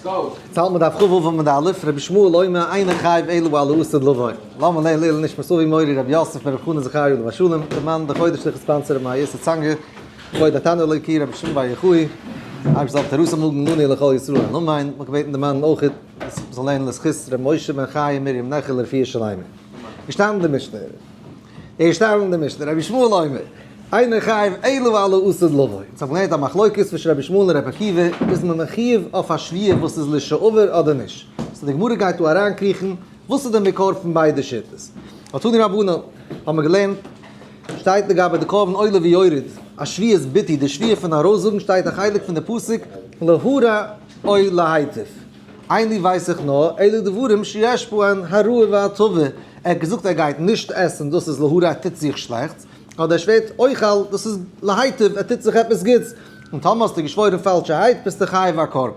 צאלט מען דף כ"ו עמוד א', רבי ישמעאל אומר אינו חייב אלא על העתיד לבוא. למה לי לעילוי נשמת אבי מורי רבי יוסף בן רבי חנא זכריה עליו השלום, דער מאן דער חודש לכ' ספאנסער רבי מאיר יוסף צאנגער, כבוד התנא אלוקי רבי שמעון בר יוחאי, אייבערשטער זאל תורתו מגן לנו ולכל ישראל אמן, מ'האט געבעטן דעם מאן אויך זאל לערנען לזכות רבי משה בן חיה מרים נעכע לרפואה שלימה. געשטאנען די משנה. געשטאנען אין די משנה, רבי ישמעאל אומר, אינו חייב אלא על העתיד לבוא. אונז האבן געלערנט א מחלוקת צווישן רבי ישמעאל און רבי עקיבא, איז מען מחיוב אויף א שבועה וואס איז לשעבר אדער נישט. so די גמרא גייט דא אריינקריכן, וואס איז די מקור פון ביידע שיטות. תנו רבנן, האבן מיר געלערנט, שטייט לגבי די קרבן עולה ויורד, א שבועת ביטוי, די שבועה פון ארויסזאגן שטייט א חלק פון די פסוק, להרע או להיטיב. אין לי ווייס איך נאר, אלו דברים שיש בהן הרעה והטבה, ער האט געזאגט ער גייט נישט עסן דאס איז להרע ער טוט זיך שלעכטס, אדער ער שווערט אוכל דאס איז להיטיב ער טוט זיך עפעס גוטס, און טאמער האסטו געשוואוירן פאלשערהייט ביסטו חייב א קרבן,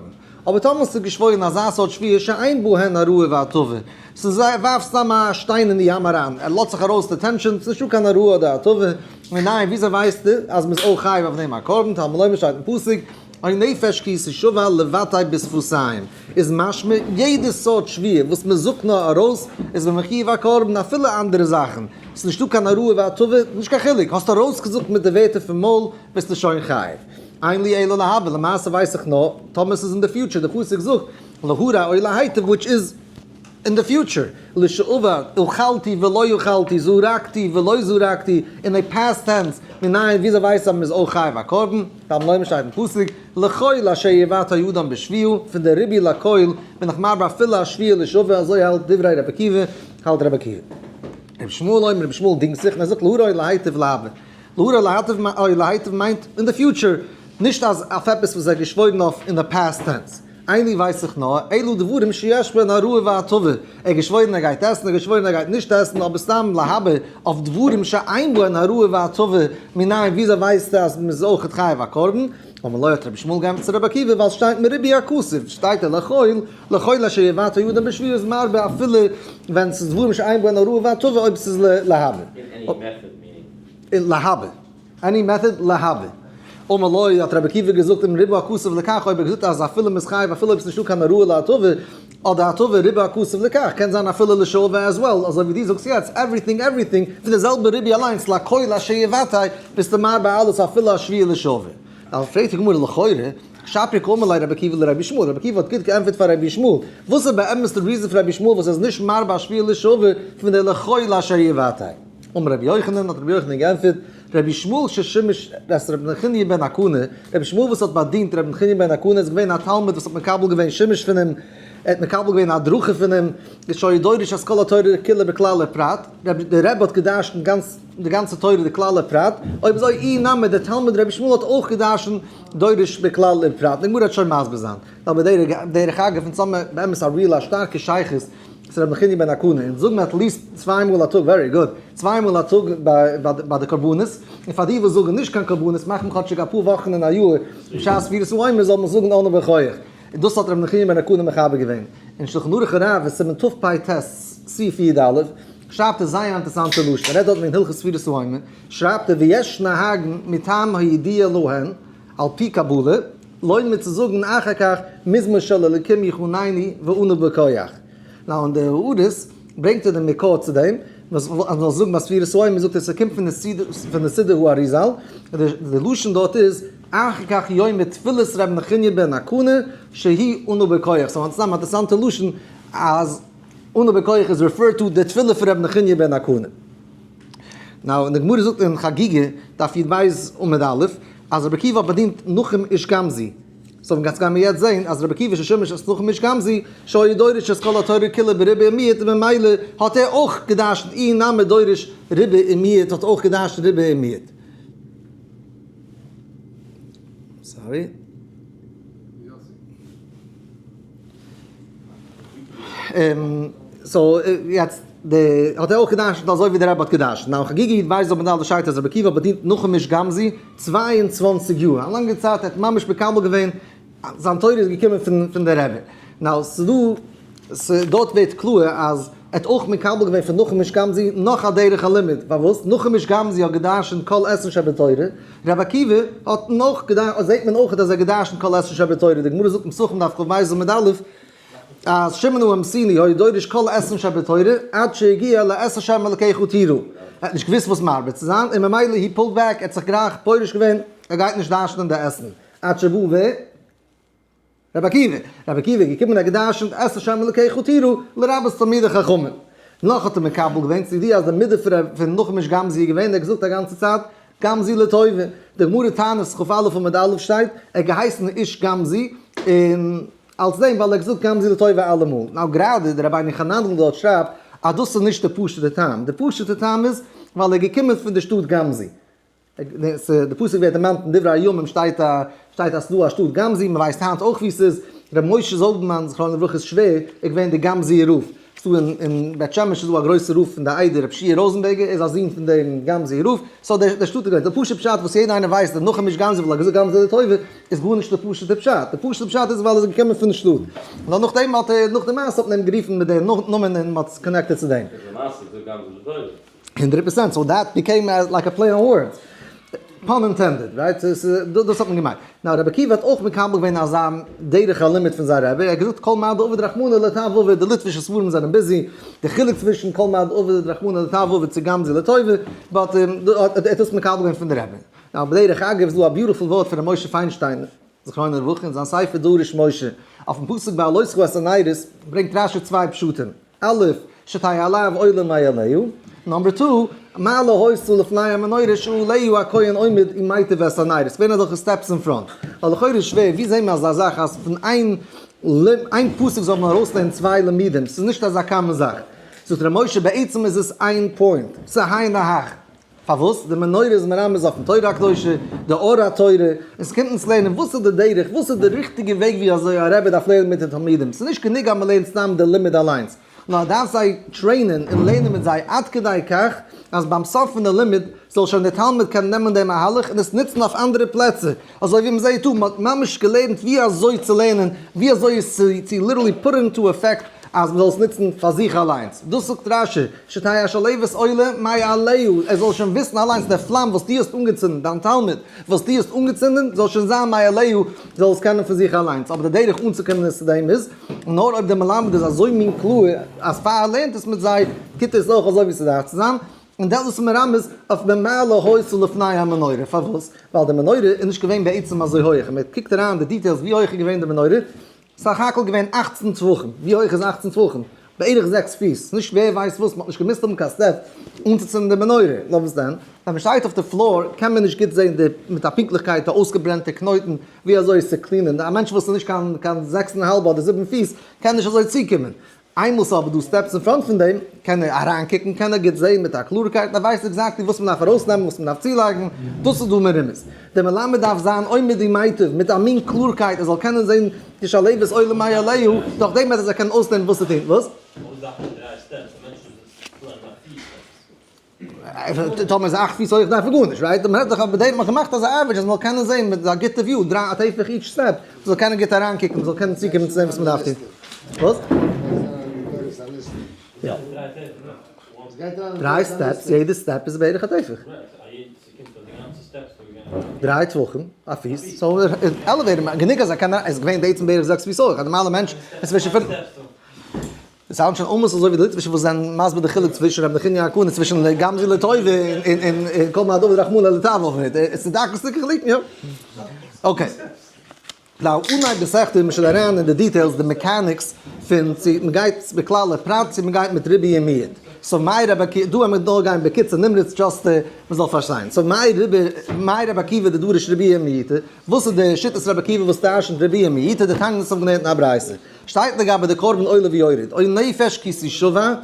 אבער טאמער האסטו געשוואוירן אזא סארט שבועה שאין בהן הרעה והטבה, ס'איז ער ווארפט סתם א שטיין אין די ים אריין, ער לאזט זיך ארויס די tension, ס'איז נישטא קיין הרעה אדער הטבה, ניין וויאזוי ווייסטו אז מ'איז אויך חייב אויף דעם א קרבן, תלמוד לומר שטייט אין פסוק, אוי נפש כי תשבע לבטא בשפתיים, איז משמע יעדע סארט שבועה וואס מען זאגט נאר ארויס איז מען מחיוב א קרבן אפילו אנדערע זאכן, ס'איז נישטא קיין הרעה והטבה, נישט קיין חילוק, האסט ארויסגעזאגט מיט די ווערטער פון מויל ביסטו שוין חייב. אין לי אלא להבא, למעשה ווייס איך נאר טאמער ס'איז אין די future, די פסוק זאגט להרע או להיטיב which איז. אין די future, לשעבר, אכלתי ולא אכלתי, זרקתי ולא זרקתי, אין די past tense, מנין וויאזוי ווייסט אז מען איז אויך חייב א קרבן, תלמוד לומר שטייט אין פסוק, לכל אשר יבטא אדם בשבועה, פון די ריבוי לכל, בין איך מרבה אפילו א שבועה לשעבר, אזוי האלט דברי רבי עקיבא, האלט רבי עקיבא. רבי ישמעאל אומר, רבי ישמעאל דינגט זיך און ער זאגט להרע להיטיב להבא. להרע להיטיב מיינט אין די future, נישט אז אויף עפעס וואס ער האט געשוואוירן אויף אין די past tense. אין לי ווייס איך נאר, אלו דברים שיש בהן הרעה והטבה, ער האט געשוואוירן ער גייט עסן, ער האט געשוואוירן ער גייט נישט עסן, אבער סתם להבא אויף דברים שאין בהן הרעה והטבה, מנין וויאזוי ווייסטו אז מ'איז אויכעט חייב א קרבן? אמר לו האט רבי ישמעאל געענטפערט צו רבי עקיבא ווייל ס'שטייט מריבוי הכתוב, שטייט ער לכל, לכל אשר יבטא אדם בשבועה איז מרבה אפילו ווען ס'איז דברים שאין בהן הרעה והטבה אויב ס'איז להבא. להבא. any method להבא. אמר לו האט רבי עקיבא געזאגט אם ריבה הכתוב לכך אויב ער געזאגט אז אפילו מ'איז חייב אפילו אויב ס'נישטא קיין הרעה להטבה אדער הטבה ריבה הכתוב לכך קען זיין אפילו לשעבר as well אזוי ווי דו זאגסט יעצט everything everything פון די זעלבע ריבוי אליינס לכל אשר יבטא ביסטו מרבה אלעס אפילו א שבועה לשעבר. דאן פרעגט די גמרא לכאורה שפיר קאמר ליה רבי עקיבא לרבי ישמעאל רבי עקיבא האט גוט געענטפערט פאר רבי ישמעאל וואס איז באמת די reason פון רבי ישמעאל וואס ער איז נישט מרבה א שבועה לשעבר פון די לכל אשר יבטא. אמר רבי יוחנן, האט רבי יוחנן געענטפערט, רבי ישמעאל ששימש את רבי נחוניא בן הקנה, רבי ישמעאל וואס האט באדינט רבי נחוניא בן הקנה איז געווען א תלמיד וואס האט מקבל געווען שימוש פון אים, ער האט מקבל געווען הדרכה פון אים, שהיה דורש את כל התורה כולה בכלל ופרט, דער רבי האט געדרשנט גאנץ די גאנצע תורה די כלל ופרט, אויב אזוי אי נמי דער תלמיד רבי ישמעאל האט אויך געדרשנט דורש בכלל ופרט, די גמרא וועט שוין מסביר זיין, אבער דרך אגב אונז האבן באמת א real א שטארקע שייכות צו רבי נחוניא בן הקנה, אונז זאגן at least צוויי מאל א טאג, very good, צוויי מאל א טאג ביי די קרבנות, און פאר די וואס זאגן נישט קיין קרבנות מאכט מען כאטשיג אפאר וואכן אין א יאר, בשעת ספירת העומר זאל מען זאגן אנו בכח, און דאס האט רבי נחוניא בן הקנה מחבר געווען. אין שלחן ערוך הרב אין סימן תפ"ט סעיף י"א שרייבט ער זייער אינטערסאנטע לשון, ער רעדט דארט וועגן הלכות ספירת העומר, שרייבט ער ויש נוהגין מטעם הידיעה להן על פי קבלה, לומר צו זאגן אחר כך מזמור של אלוקים יחנני ואנו בכח. now אין די הערות ברענגט ער די מקור צו דעם, וואס אז מ'זאל זאגן ביי ספירת העומר זאגט ער ס'קומט פון די סידור פון די סידור האריזל, די לשון דארט איז אחר כך יאמר תפילת ר' נחוניא בן הקנה שהיא אנו בכח, so סתם אינטערסאנטע לשון אז אנו בכח איז referred to די תפילה פון ר' נחוניא בן הקנה. now אין די גמרא זאגט אין חגיגה דף י"ב עמוד א' אז רבי עקיבא האט באדינט נחום איש גמזי, so מ'גייט גיימיר יעצט זעהן אז רבי עקיבא ששימש את נחום איש גמזי שהיה דורש את כל התורה כולה בריבוי ומיעוט און ממילא האט ער אויך געדרשנט אי נמי דורש ריבוי ומיעוט האט אויך געדרשנט ריבוי ומיעוט. sorry. so יעצט די האט ער אויך געדרשנט אזוי ווי די רבי האט געדרשנט. now חגיגה י"ב עמוד א' שטייט אז רבי עקיבא האט באדינט נחום איש גמזי 22 יאר, א לאנגע צייט, ער האט ממש מקבל געווען, זיין תורה איז געקומען פון פון די רבי. now ס'דא, דארט ווערט קלאר אז האט אויך מקבל געווען פון נחום איש גמזי נאך א דרך הלימוד, פארוואס? נחום איש גמזי האט געדרשנט כל עשין שבתורה, רבי עקיבא האט נאך געדרשנט, זעט מען אויך אז ער האט געדרשנט כל עשין שבתורה, די גמרא זאגט אין פסחים דף כב עמוד א', אז שמעון העמסוני היה דורש כל עשין שבתורה עד שהגיע לאת השם אלקיך תירא, ער האט נישט געוואוסט וואס מרבה צו זיין און ממילא he pulled back, ער האט זיך גלייך פורש געווען, ער גייט נישט דרשנ'ען די עשין, עד שבא ו. רבי עקיבא, רבי עקיבא איז געקומען און האט געדרשנט את השם אלקיך תירא לרבות תלמידי חכמים. נאך האט ער מקבל געווען צו די אז די מידה פון נחום איש גמזי איז געווען ער האט געזאגט א גאנצע צייט גם זו לטובה, די גמרא תענית כא עמוד א' שטייט ער האט געהייסן איש גמזי און אלס דעם ווייל ער האט געזאגט גם זו לטובה אלעמאל. now גראדע דער רבינו חננאל דארט שרייבט אז דאס איז נישט די פשוט'ע טעם, די פשוט'ע טעם איז ווייל ער איז געקומען פון די שטאט גמזי. די פסוק ווערט דערמאנט אין דברי הימים שטייט א שטייט אז ס'דא א שטאט גמזי, מ'ווייסט היינט אויך וואו ס'איז, ר' משה זאלבמאן זכרונו לברכה איז שווער, איז געווען די גמזי'ער רב, ס'דא אין בית שמש איז דא א גרויסע רב פון די עדה ר' שיע ראזענבערגער איז א זון פון דעם גמזי'ער רב, so דער שטאט איז געווען, די פשוט פשט וואס יעדער איינער ווייסט אז נחום איש גמזי ווייל ער האט געזאגט גם זו לטובה איז גארנישט די פשוט'ע פשט, די פשוט'ע פשט איז ווייל ער איז געקומען פון די שטאט, נאר נאכדעם האט ער נאך די מעשה האט מען אים גערופן מיט דעם נאמען און מ'האט עס connected צו דעם. איז די מעשה זאגט גם זו לטובה. 100%, so that became like a play on words. Pun intended, right? דאס האט מען געמיינט. Now רבי עקיבא האט אויך מקבל געווען אזא דרך הלימוד פון זיין רבי, ער האט געזאגט כל מה דעביד רחמנא לטב עביד, די ליטווישע ספרים זענען busy, די חילוק צווישן כל מה דעביד רחמנא לטב עביד צו גם זו לטובה, but ער האט דאס מקבל געווען פון די רבי. Now בדרך אגב איז דא א beautiful ווארט פון ר' משה פיינשטיין זכרונו לברכה אין זיין ספר דרש משה, אויפן פסוק בהעלותך את הנרות ברענגט רשי צוויי פשטים, א', שתהא עליו עולה מאליה, number two, מעלה היתה לפני המנורה שעליה הכהן עומד ומיטיב את הנרות, ס'געווען אזעלכע steps אין front, ווייל לכאורה איז שווער, ווי זעהן מיר אזא זאך אז פון איין איין פסוק זאל מען ארויסלערנען צוויי לימודים, ס'איז נישט אזא common זאך. זאגט ר' משה בעצם איז עס איין point, ס'היינו הך. פארוואס? די מנורה איז מרמז אויפן תורה הקדושה, די אור התורה, און ס'קומט אונז לערנען וואס איז די דרך, וואס איז די ריכטיגע וועג ווי אזוי א רבי דארף לערנען מיט די תלמידים, ס'איז נישט גענוג אז מ'לערנט סתם די לימוד אליינס, נאר ער דארף זיי train ען און לערנען מיט זיי עד כדי כך אז ביים סוף פון די לימוד זאל שוין דער תלמיד קענען נעמען דעם מהלך און עס נוצן אויף אנדערע פלעצער, אזוי ווי מ'זעט דא, מ'האט ממש געלערנט ווי אזוי צו לערנען, ווי אזוי עס צו literally put into effect אז מ'זאל עס נוצן פאר זיך אליינס. דאס זאגט רשי, שתהא השלהבת עולה מאליה, ער זאל שוין וויסן אליינס דער פלאם וואס דו האסט אנגעצינדן, דיין תלמיד וואס דו האסט אנגעצינדן, זאל שוין זיין מאליה, זאל עס קענען פון זיך אליינס. אבער די דרך אנצוקומען עס צו דעם איז, נאר אויב דער מלמד איז אזוי מין קלאר אז פאר ער לערנט עס מיט זיי, טוט ער עס אויך אזוי ווי ס'דארף צו זיין, און דאס איז מרמז אויף במעלה היתה לפני המנורה, פארוואס? ווייל די מנורה איז נישט געווען בעצם אזוי הויעך, און מען קוקט אריין די details ווי הויך איז געווען די מנורה, סך הכל געווען 18 טפחים, ווי הויך איז 18 טפחים? בערך 6 פיס, נישט ווער ווייסט וואס, מען האט נישט געמוזט האבן קיין step אנצוצינדן די מנורה, נאר וואס דען? ווען מען שטייט אויף די floor קען מען נישט גוט זען די מיט א פונקטליכקייט די אויסגעברענטע קנויטן ווי אזוי עס צו clean ען, א מענטש וואס איז נישט קיין קיין זעקס און א האלב אדער זיבן פיס קען נישט אזוי צוקומען, איינמאל ס'איז אבער דא steps אין front פון דעם, קען ער אריינקוקן, קען ער גוט זען מיט א קלארקייט, און ער ווייסט exactly וואס מ'דארף ארויסנעמען, וואס מ'דארף צולייגן, דאס איז דא מרומז. דער מלמד דארף זיין עומד ומיטיב, מיט א מין קלארקייט, ער זאל קענען זען די שלהבת עולה מאליה, דורך דעם וועט ער זיך קענען אויסלערנען וואס צו טון. וואס? פארוואס דארף מען דריי steps? א מענטש איז קליין דארף פיר steps. טאמער איז אכט פיס הויך דארף ער גארנישט, right? מ'רעדט דאך אבער דעם, מ'האט געמאכט אזא average אז מ'זאל קענען זען מיט א גוטע view, דריי א טפח each step, מ'זאל קענען גוט אריינקוקן, מ'זאל קענען צוקומען צו זען וואס מ'דארף טון. וואס? יא. דריי steps, יעדע step איז בערך א טפח. דריי טפחים, א פיס, so elevator, גענוג אז ער קען, עס איז געווען בעצם בערך זעקס פיס הויך, א נארמאלע מענטש איז צווישן פינף. עס sound שוין almost אזוי ווי די ליטווישע וואס זענען מסביר די חילוק צווישן רבי נחוניא הקטן צווישן גם זו לטובה און כל מה דעביד רחמנא לטב עביד. עס איז דקות'דיגע חילוקים, יא. Okay. Now, אנהייב מסכתא איז מען שוין אריין אין די details, די mechanics פון צו מען גייט בכלל ופרט צו מען גייט מיט ריבוי און מיעוט. So מאי רבי עקיבא, דא וועלן מיר נאר גיין בקיצור נמרץ just מען זאל פארשטיין. So מאי ריבוי, מאי רבי עקיבא דדריש ריבוי ומיעוט, וואס איז די שיטת רבי עקיבא וואס דרשנ'ט ריבוי ומיעוט, דתניא וואס האבן געלערנט אין א ברייתא. שטייט לגבי די קרבן עולה ויורד, או נפש כי תשבע,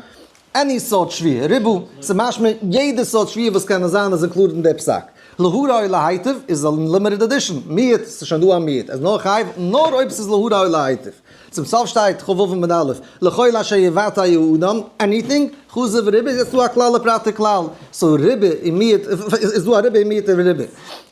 any סארט שבועה, ריבה, ס'משמע יעדע סארט שבועה וואס קען זיין איז included אין די פסק. להרע או להיטיב איז א limited edition, מיעוט, ס'איז שוין דא א מיעוט, איז נאר חייב נאר אויב ס'איז להרע או להיטיב. צום סוף שטייט כ"ו עמוד א', לכל אשר יבטא האדם, anything, חזר וריבה, איז יעצט דא א כלל ופרט וכלל, so ריבה און מיעוט, איז דא א ריבה און מיעוט און ריבה.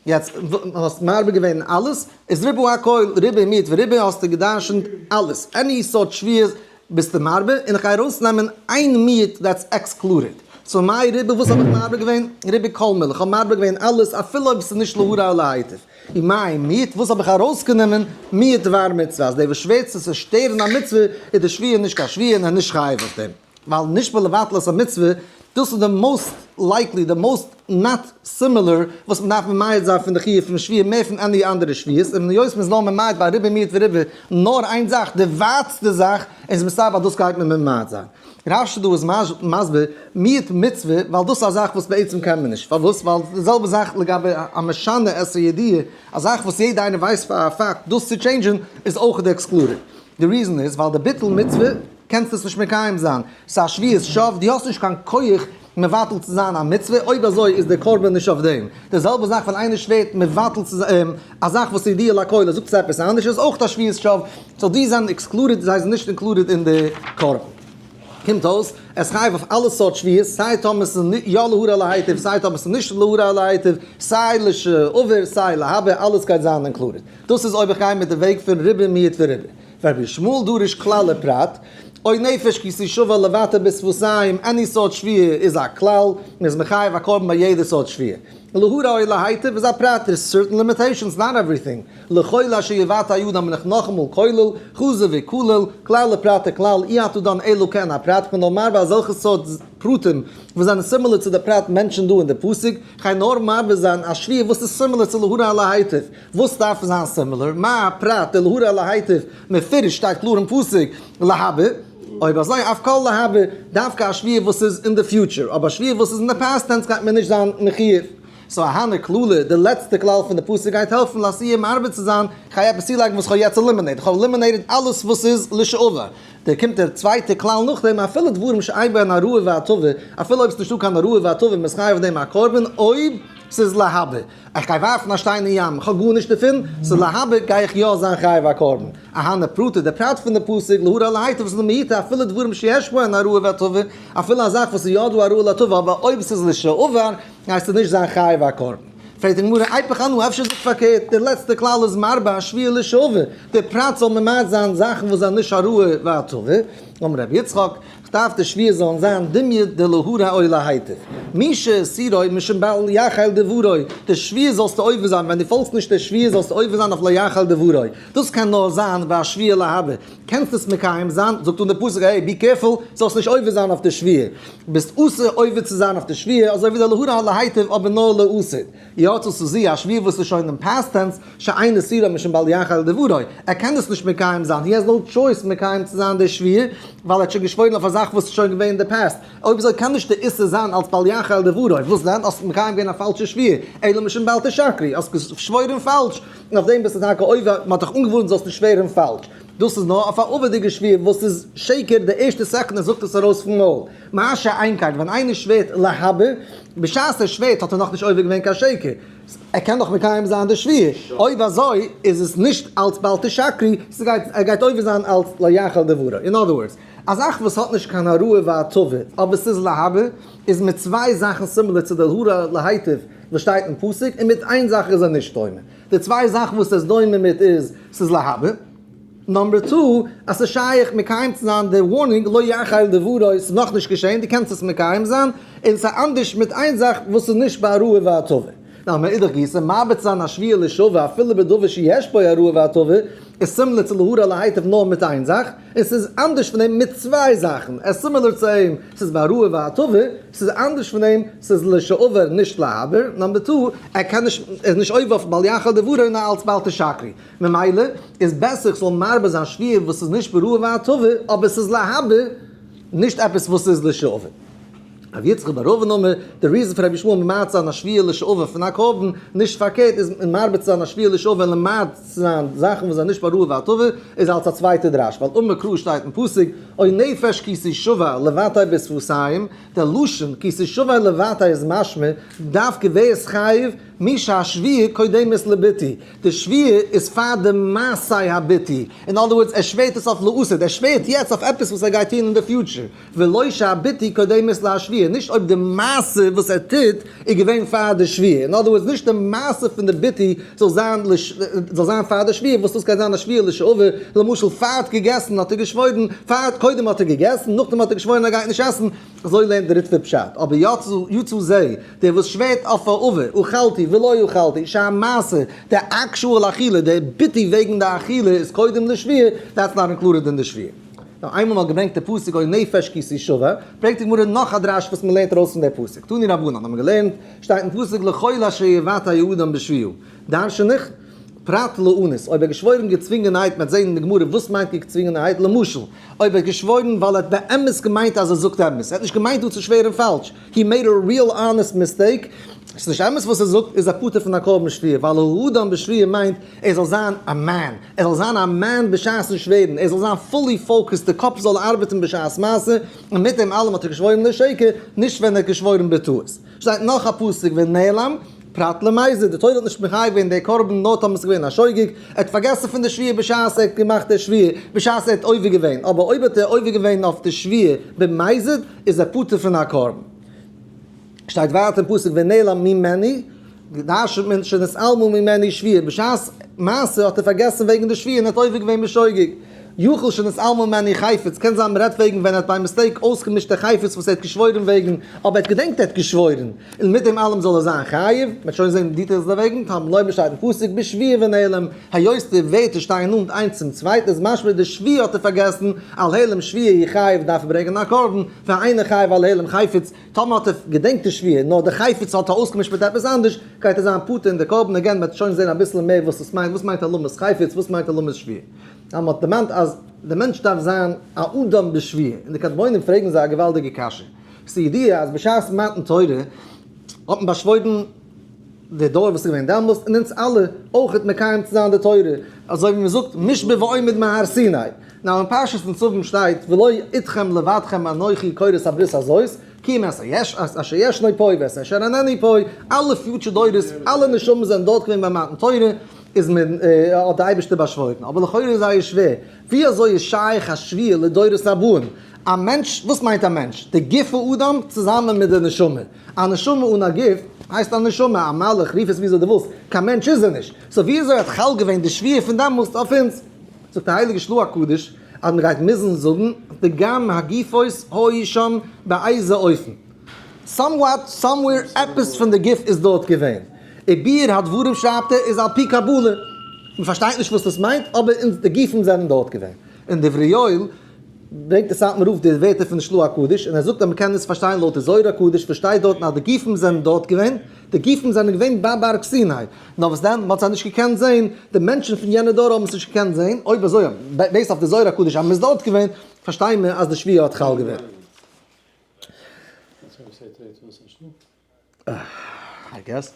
יעצט, האסט מרבה געווען אלעס, איז ריבה הכל, ריבה און מיעוט וריבה האסטו געדרשנט אלעס, any סארט שבועות. ביסטו מרבה, און איך גיי ארויסנעמען איין מיעוט that's excluded. So מאי ריבה וואס האב איך מרבה געווען? ריבה כל מילי, איך האב מרבה געווען אלעס אפילו אויב עס איז נישט להרע או להיטיב. ומאי מיעוט וואס האב איך ארויסגענומען? מיעוט דבר מצוה, אז דער וואס שווערט צו צושטערן א מצוה איז די שבועה נישט קיין שבועה און ער איז נישט חייב אויף דעם. ווייל נשבע לבטל את המצוה, דאס איז די most likely, די most not similar וואס מ'דארף ממעט זיין פון די חיוב פון שבועה מער פון any אנדערע שבועות, און היות מ'איז נאר ממעט ביי ריבוי מיעוט וריבוי נאר איין זאך, די ווייטסטע זאך, איז מסתבר אז דאס גייט מען ממעט זיין. רש י דא איז מסביר מיעוט מצוה ווייל דאס איז א זאך וואס בעצם קען מען נישט, פארוואס? ווייל די זעלבע זאך לגבי א משנה את הידיעה, א זאך וואס יעדע איינער ווייסט פאר א פאקט, דאס צו change ען איז אויך excluded. די reason איז ווייל די ביטול מצוה קענסט עס נישט מקיים זיין, ס'איז א שבועת שווא, דו האסט נישט קיין כח מבטל צו זיין א מצוה, אויב אזוי איז דער קרבן נישט אויף דעם. די זעלבע זאך ווען איינער שווערט מבטל צו זיין א זאך וואס איז ידיעה לכל, ער זאגט עס עפעס אנדערש איז אויך א שבועת שווא, so די זענען excluded, זיי זענען נישט included אין די קרבן. קומט אויס, עס חייב אויף אלע סארט שבועות, סיי טאמער ס'איז יא להרע להיטיב, סיי טאמער ס'איז נישט להרע להיטיב, סיי לשעבר, סיי להבא, אלעס גייט זיין included. דאס איז אויב איך גיי מיט די וועג פון ריבה מיעוט וריבה. ורבי ישמעאל דורש כלל ופרט, אוי נפש כי תשבע לבטא בשפתיים, any סארט שבועה איז א כלל, מען איז מחייב א קרבן ביי יעדע סארט שבועה. להרע או להיטיב איז א פרט, there's certain limitations, not everything. לכל אשר יבטא אדם בין איך נאכאמאל כולל, חזר וכולל, כלל ופרט וכלל, אי אתה דן אלא כעין הפרט, כ'בין נאר מרבה אזעלכע סארט פרטים וואס זענען similar צו די פרט mentioned דא אין די פסוק, כ'גיי נאר מרבה זיין א שבועה וואס איז similar צו להרע להיטיב. וואס דארף זיין similar? מה הפרט דלהרע להיטיב מפורש שטייט קלאר אין פסוק להבא, אויב אזוי אף כל להבא, דווקא א שבועה וואס איז אין די future, אבער א שבועה וואס איז אין די past tense גייט מען נישט זיין מחיוב. so אהנע כללא, די לעצטע כלל פון די פסוק גייט העלפן לאתויי מרבה צו זיין, כ'גיי עפעס צולייגן וואס כ'האב יעצט eliminated, כ'האב eliminated אלעס וואס איז לשעבר. דער קומט דער צווייטער כלל נאכדעם, אפילו דברים שאין בהן הרעה והטבה, אפילו אויב ס'נישטא קיין הרעה והטבה מ'איז חייב אויף דעם א קרבן, אויב ס'איז להבא. איך גיי ווארפן א שטיין אין ים, איך האב גארנישט דערפון, ס'איז להבא גיי איך יא זיין חייב א קרבן. אהנע פרטא, דער פרט פון די פסוק, להרע להיטיב וואס איז למעוטי אפילו דברים שיש בהן הרעה והטבה, אפילו א זאך וואס איז יא דא הרעה להטבה, אבער אויב ס'איז לשעבר, גייסטו נישט זיין חייב א קרבן. פרעגט די גמרא, איפוך אנא, אפשר זאגט פארקערט, דער לעצטער כלל איז מרבה א שבועה לשעבר, דער פרט זאל ממעט זיין זאכן וואס זענען נישט הרעה והטבה. אמר רבי יצחק, כ'דארף די שבועה זאלן זיין דומיא דלהרע או להיטיב. מי שהסירו משום בל יחל דברו, די שבועה זאלסטו עובר זיין, ווען דו פאלגסט נישט די שבועה זאלסטו עובר זיין אויף לא יחל דברו. דאס קען נאר זיין ביי א שבועה להבא. קענסט עס מקיים זיין, זאגט אן די פסוק, hey, be careful, זאלסט נישט עובר זיין אויף די שבועה. ביסט אסור עובר צו זיין אויף די שבועה, אזוי ווי די להרע או להיטיב אבער נאר לעתיד. יצא סוזי, א שבועה וואס איז שוין אין past tense, שאין אסירו משום בל יחל דברו, ער קען דאס נישט מקיים זיין, he has no choice מקיים צו זיין די שבועה, ווייל ער האט שוין געשוואוירן אויף א זאך וואס איז שוין געווען אין די past, אויב אזוי קען נישט די איסור זיין אלס בל יחל דברו, וואס דען, האסט מקיים געווען א פאלשע שבועה, אלא משום בל תשקרי, האסט געשוואוירן פאלש, און אויף דעם ביסטו טאקע עובר, מען האט דיך אנגעווארנט זאלסט נישט שווערן פאלש, דאס איז נאר אויף א עבר'דיגע שבועה וואס איז שקר די ערשטע סעקונדע ער זאגט עס ארויס פון מויל. מה שאין כן ווען איינער שווערט להבא, בשעת ער שווערט האט ער נאכנישט עובר געווען קיין שקר, ער קען דאך מקיים זיין די שבועה, אויב אזוי איז עס נישט אלץ בל תשקרי, ס'גייט ער גייט עובר זיין אלץ לא יחל דברו, in other words, א זאך וואס האט נישט קיין הרעה והטבה אבער ס'איז להבא, איז מיט צוויי זאכן similar צו די להרע להיטיב וואס שטייט אין פסוק, און מיט איין זאך איז ער נישט דומה, די צוויי זאכן וואס ער איז דומה מיט איז, ס'איז להבא. number two, אז ס'איז שייך מקיים צו זיין די warning לא יחל דברו, ס'איז נאכנישט געשען, דו קענסט עס מקיים זיין, און ס'איז אנדערש מיט איין זאך וואס איז נישט בהרעה והטבה. נאר מאידך גיסא, מרבה צו זיין א שבועה לשעבר אפילו בדבר שיש בו הרעה והטבה, איז similar צו להרע להיטיב נאר מיט איין זאך, און ס'איז אנדערש פון דעם מיט צוויי זאכן, עס איז similar צו אים, ס'איז בהרעה והטבה, ס'איז אנדערש פון דעם, ס'איז לשעבר נישט להבא. number two, ער קען נישט, ער איז נישט עובר אויף בל יחל דברו נאר אלץ בל תשקרי. ממילא איז בעסער איך זאל מרבה זיין שבועה וואס איז נישט בהרעה והטבה, אבער ס'איז להבא, נישט עפעס וואס איז לשעבר. רבי יצחק בר אבין אמר, די reason פון רבי ישמעאל ממעט זיין א שבועה לשעבר פון א קרבן, נישט פארקערט, איז מרבה צו זיין א שבועה לשעבר און למעט צו זיין זאכן וואס זענען נישט בהרעה והטבה, איז אלס א צווייטע דרש, ווייל אמר קרא שטייט אין פסוק, אוי נפש כי תשבע לבטא בשפתיים, דער לשון כי תשבע לבטא איז משמע, דווקא ווער איז חייב? מי שהשבועה קודמת לביטוי, די שבועה איז פאר די מעשי הביטוי, אין other words ער שווערט עס אויף לעתיד, ער שווערט יעצט אויף עפעס וואס ער גייט טון אין די future, ולא שהביטוי קודמת להשבועה, נישט אויב די מעשה וואס ער טוט איז געווען פאר די שבועה, אין other words נישט די מעשה פון די ביטוי זאל זיין זאל זיין פאר די שבועה, וואס דאס גייט זיין א שבועה לשעבר, למשל פאר האט געגעסן האט ער געשוואוירן, פאר האט קודם האט ער געגעסן נאכדעם האט ער געשוואוירן ער גייט נישט עסן, אזוי לערנט די ריטב"א פשט, אבער יצא יצא זה, דער וואס שווערט אויף א עבר, אכלתי ולא אכלתי, שהמעשה, די actual אכילה, די ביטוי וועגן די אכילה איז קודם לשבועה, that's not included אין די שבועה. נאר איינמאל מ'האט געברענגט די פסוק או נפש כי תשבע, ברענגט די גמרא נאך א דרש וואס מ'לערנט ארויס פון די פסוק. תנו רבנן האבן געלערנט, שטייט אין פסוק לכל אשר יבטא האדם בשבועה, דרשן איך, פרט לאנוס, אויב ער האט געשוואוירן געצווינגענערהייט, מ'וועט זען אין די גמרא וואס מיינט געצווינגענערהייט, למשל, אויב ער האט געשוואוירן ווייל ער האט באמת געמיינט אז ער זאגט אמת, ער האט נישט געמיינט דא צו שווערן פאלש, he made a real honest mistake, ס'איז נישט אמת וואס ער זאגט, איז ער פטור פון א קרבן שבועה, ווייל האדם בשבועה מיינט ער זאל זיין א man, ער זאל זיין א man בשעת'ן שווערן, ער זאל זיין fully focused, די קאפ זאל ארבעטן בשעת מעשה, און מיט דעם אלעם האט ער געשוואוירן לשקר, נישט ווען ער האט געשוואוירן בטעות. שטייט נאך א פסוק ונעלם פרט למזיד, די תורה האט נישט מחייב געווען די קרבן נאר טאמער ס'איז געווען א שוגג, ער האט פארגעסן פון די שבועה בשעת ער האט געמאכט די שבועה, בשעת ער האט עובר געווען, אבער אויב האט ער עובר געווען אויף די שבועה במזיד איז ער פטור פון א קרבן. שטייט ווייטער אין פסוק ונעלם ממני, דרש'נט מען שנתעלמה ממנו שבועה, בשעת מעשה האט ער פארגעסן וועגן די שבועה און האט עובר געווען בשוגג. יכול שנתעלמה ממנו חפץ, קען זיין מ'רעדט וועגן ווען ער האט by mistake אויסגעמישט די חפץ וואס ער האט געשוואוירן וועגן, אבער ער האט געדענקט ער האט געשוואוירן, און מיט דעם אלעם זאל ער זיין חייב, מ'וועט שוין זען details דערוועגן, תלמוד לומר שטייט אין פסוק בשבועה ונעלם, היות די ווערטער שטייען נאנט איינס צום צווייטן איז משמע די שבועה האט ער פארגעסן, על העלם שבועה הוא חייב דארף ער ברענגען א קרבן, ואינו חייב על העלם חפץ, טאמער האט ער געדענקט די שבועה נאר די חפץ האט ער אויסגעמישט מיט עפעס אנדערש, גייט ער זיין פטור אין די קרבן, again מ'וועט שוין זען אביסל מער וואס עס מיינט, וואס מיינט העלמת חפץ, וואס מיינט העלמת שבועה. אז מ'האט דערמאנט אז די מענטש דארף זיין א אדם בשבועה, און די קדמונים פרעגן זיי א געוואלדיגע קשיא. ס'איז ידוע אז בשעת מתן תורה האט מען באשוואוירן די דור וואס איז געווען דעמאלס און אונז אלע אויכעט מקיים צו זיין די תורה, אזוי ווי מ'זאגט מושבע ועומד מהר סיני. now אין פרשת נצבים שטייט ולא אתכם לבדכם אנכי כורת הברית הזאת, כי אם את אשר ישנו פה ואת אשר איננו פה, אלע future דורות, אלע נשמות זענען דארט געווען ביי מתן תורה, איז מען האט די אייבערשטער באשוואוירן, אבער לכאורה איז זייער שווער, ווי אזוי איז שייך א שבועה לדורות הבאים? א מענטש, וואס מיינט א מענטש? די גוף האדם צוזאמען מיט די נשמה, א נשמה אן א גוף הייסט א נשמה, א מלאך, רוף עס וויאזוי דו ווילסט, קיין מענטש איז ער נישט, so ווי אזוי האט חל געווען די שבועה פון דעמאלסט אויף אונז? זאגט די הייליגע של"ה הקדוש אז מען גייט מוזן זאגן דגם הגופות היו שם באיזה אופן, somewhat, somewhere, עפעס פון די גוף איז דארט געווען. וביאור הדברים שרייבט ער איז על פי קבלה. מען פארשטייט נישט וואס דאס מיינט, אבער אונז די גופים זענען דארט געווען. אין דברי יואל ברענגט די סאטמאר רב די ווערטער פון של"ה הקדוש, און ער זאגט אז מען קען עס פארשטיין לויט די זוהר הקדוש וואס שטייט דארטן אז די גופים זענען דארט געווען, די גופים זענען געווען ביי בארג סיני, נאר וואס דען, מען האט זיי נישט געקענט זען, די מענטשן פון יענע דור האבן עס נישט געקענט זען, אויב אזוי, based אויף די זוהר הקדוש אז מען איז דארט געווען, פארשטייען מיר אז די שבועה האט חל געווען. I guess.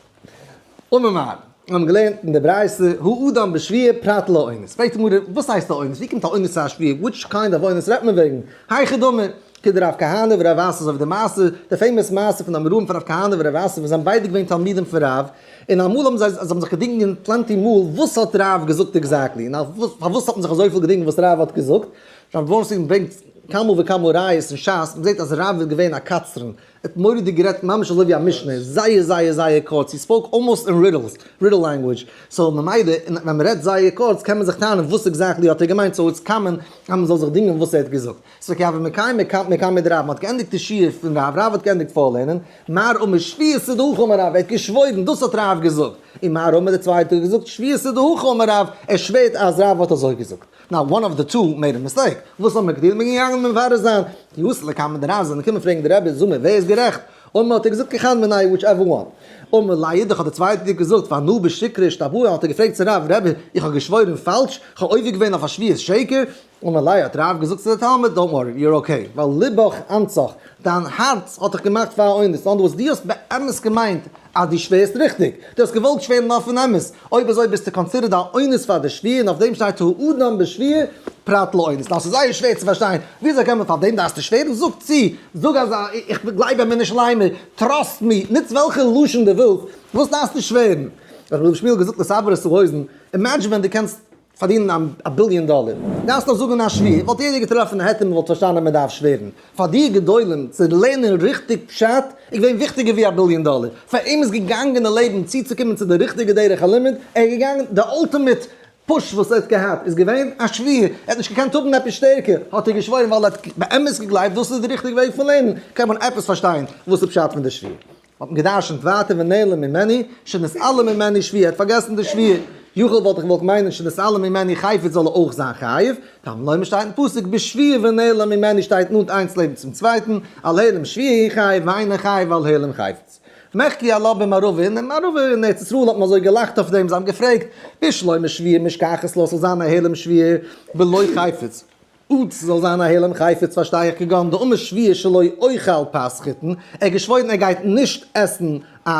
אמר מר. מיר האבן געלערנט אין די ברייתא, האדם בשבועה פרט לאונס. פרעגט די גמרא, וואס הייסט א אונס? ווי קומט א אונס צו א שבועה? Which kind of אונס רעדט מען וועגן? היכי דמי, כדרב כהנא ורב אסי, אזוי ווי די מעשה, די famous מעשה פון די אמוראים פון רב כהנא ורב אסי וואס זענען ביידע געווען תלמידים פון רב, און אמאל האבן זיי זיי האבן זיך געדינגען plenty מאל וואס האט רב געזאגט exactly, און פארוואס האט מען זיך אזויפיל געדינגען וואס רב האט געזאגט? רב ווארנסטין ברענגט כמה וכמה ראיות אין שס, מ'זעט אז רב איז געווען א קצרן, ער האט מורא'דיג גערעדט ממש אזוי ווי א משנה, זייער זייער זייער קורץ, he spoke almost in riddles, riddle language, so ממילא ווען מ'רעדט זייער קורץ קען מען זיך טענה'ן וואס exactly האט ער געמיינט, so it's common אז מ'זאל זיך דינגען וואס ער האט געזאגט. so כי הוה מקיים מקמי דרב, מ'האט געענדיגט די שיעור פון רב, רב האט געענדיגט פארלערנען, מר אמר שבועה דהכי אמר רב, ער האט געשוואוירן דאס האט רב געזאגט, און מר אמר דער צווייטער האט געזאגט שבועה דהכי אמר רב, ער שווערט אז רב האט אזוי געזאגט. Now one of the two made a mistake, וואס האט מען געטון? מען איז געגאנגען מברר זיין, כי אתו לקמיה דרב, זענען געקומען פרעגן די רבי, זאג מיר ווער איז גערעכט? אמר האט ער געזאגט כי חד מינייהו whichever one. אמר ליה אידך האט דער צווייטער געזאגט ואנא בשקרא אשתבעי האט ער געפרעגט צו רב, רבי איך האב געשוואוירן פאלש? איך האב עובר געווען אויף א שבועת שקר? אמר ליה האט רב געזאגט צו די תלמיד, don't worry, you're okay, ווייל לבך אנסך, דיין הארץ האט דיך געמאכט פאר א אונס, אין אנדערע וואס דו האסט באמת געמיינט אז דו שווערסט ריכטיג, דו האסט געוואלט שווערן אויפן אמת, אויב אזוי ביסטו considered א אונס פאר די שבועה און אויף דעם שטייט האדם בשבועה פרט לאונס. נאר ס'איז זייער שווער צו פארשטיין, וויאזוי קען מען פאר דעם דארפסטו שווערן? זאג צו, זאג אז איך גלייב אמונה שלימה, trust me, נוץ וועלכע לשון דו ווילסט, וואס דארפסטו שווערן? האט רבי שמואל געזאגט לסבר את האוזן, imagine ווען דו קענסט פארדינען א ביליאן דאלער, דארפסט נאר זאגן א שבועה, וואלט יעדער געטראפן א היתר מען וואלט פארשטאנען מען דארף שווערן. פאר די גדולים צו לערנען ריכטיג פשט איז געווען וויכטיגער ווי א ביליאן דאלער, פאר אים איז געגאנגען אין לעבן צוצוקומען צו די ריכטיגע דרך הלימוד, ער איז געגאנגען, די ultimate push וואס ער האט געהאט איז געווען א שבועה, ער האט נישט געקענט האבן עפעס שטערקער, האט ער געשוואוירן ווייל ער האט באמת געגלייבט דאס איז די ריכטיגע וועג פון לערנען, קען מען עפעס פארשטיין וואס איז פשט פון די שבועה. האט מען געדרשנט ווייטער ונעלם ממני שנתעלם ממני שבועה, ער האט פארגעסן די שבועה, יכול וואלט איך געוואלט מיינען שנתעלם ממני חפץ זאל ער אויך זיין חייב, תלמוד לומר שטייט אין פסוק בשבועה ונעלם ממני שטייט נאנט איינס לעבן צום צווייטן, על העלם שבועה הוא חייב ואינו חייב על העלם חפץ. מחכו עלה במערבא, אין מערבא אין ארץ ישראל האט מען אזוי געלאכט אויף דעם, זיי האבן געפרעגט, בשלמא שבועה משכחת לה ס'זאל זיין א העלם שבועה בלא חפץ. אויב ס'זאל זיין א העלם חפץ פארשטיי איך כגון דאמר שבועה שלא אוכל פת חיטין, ער האט געשוואוירן ער גייט נישט עסן א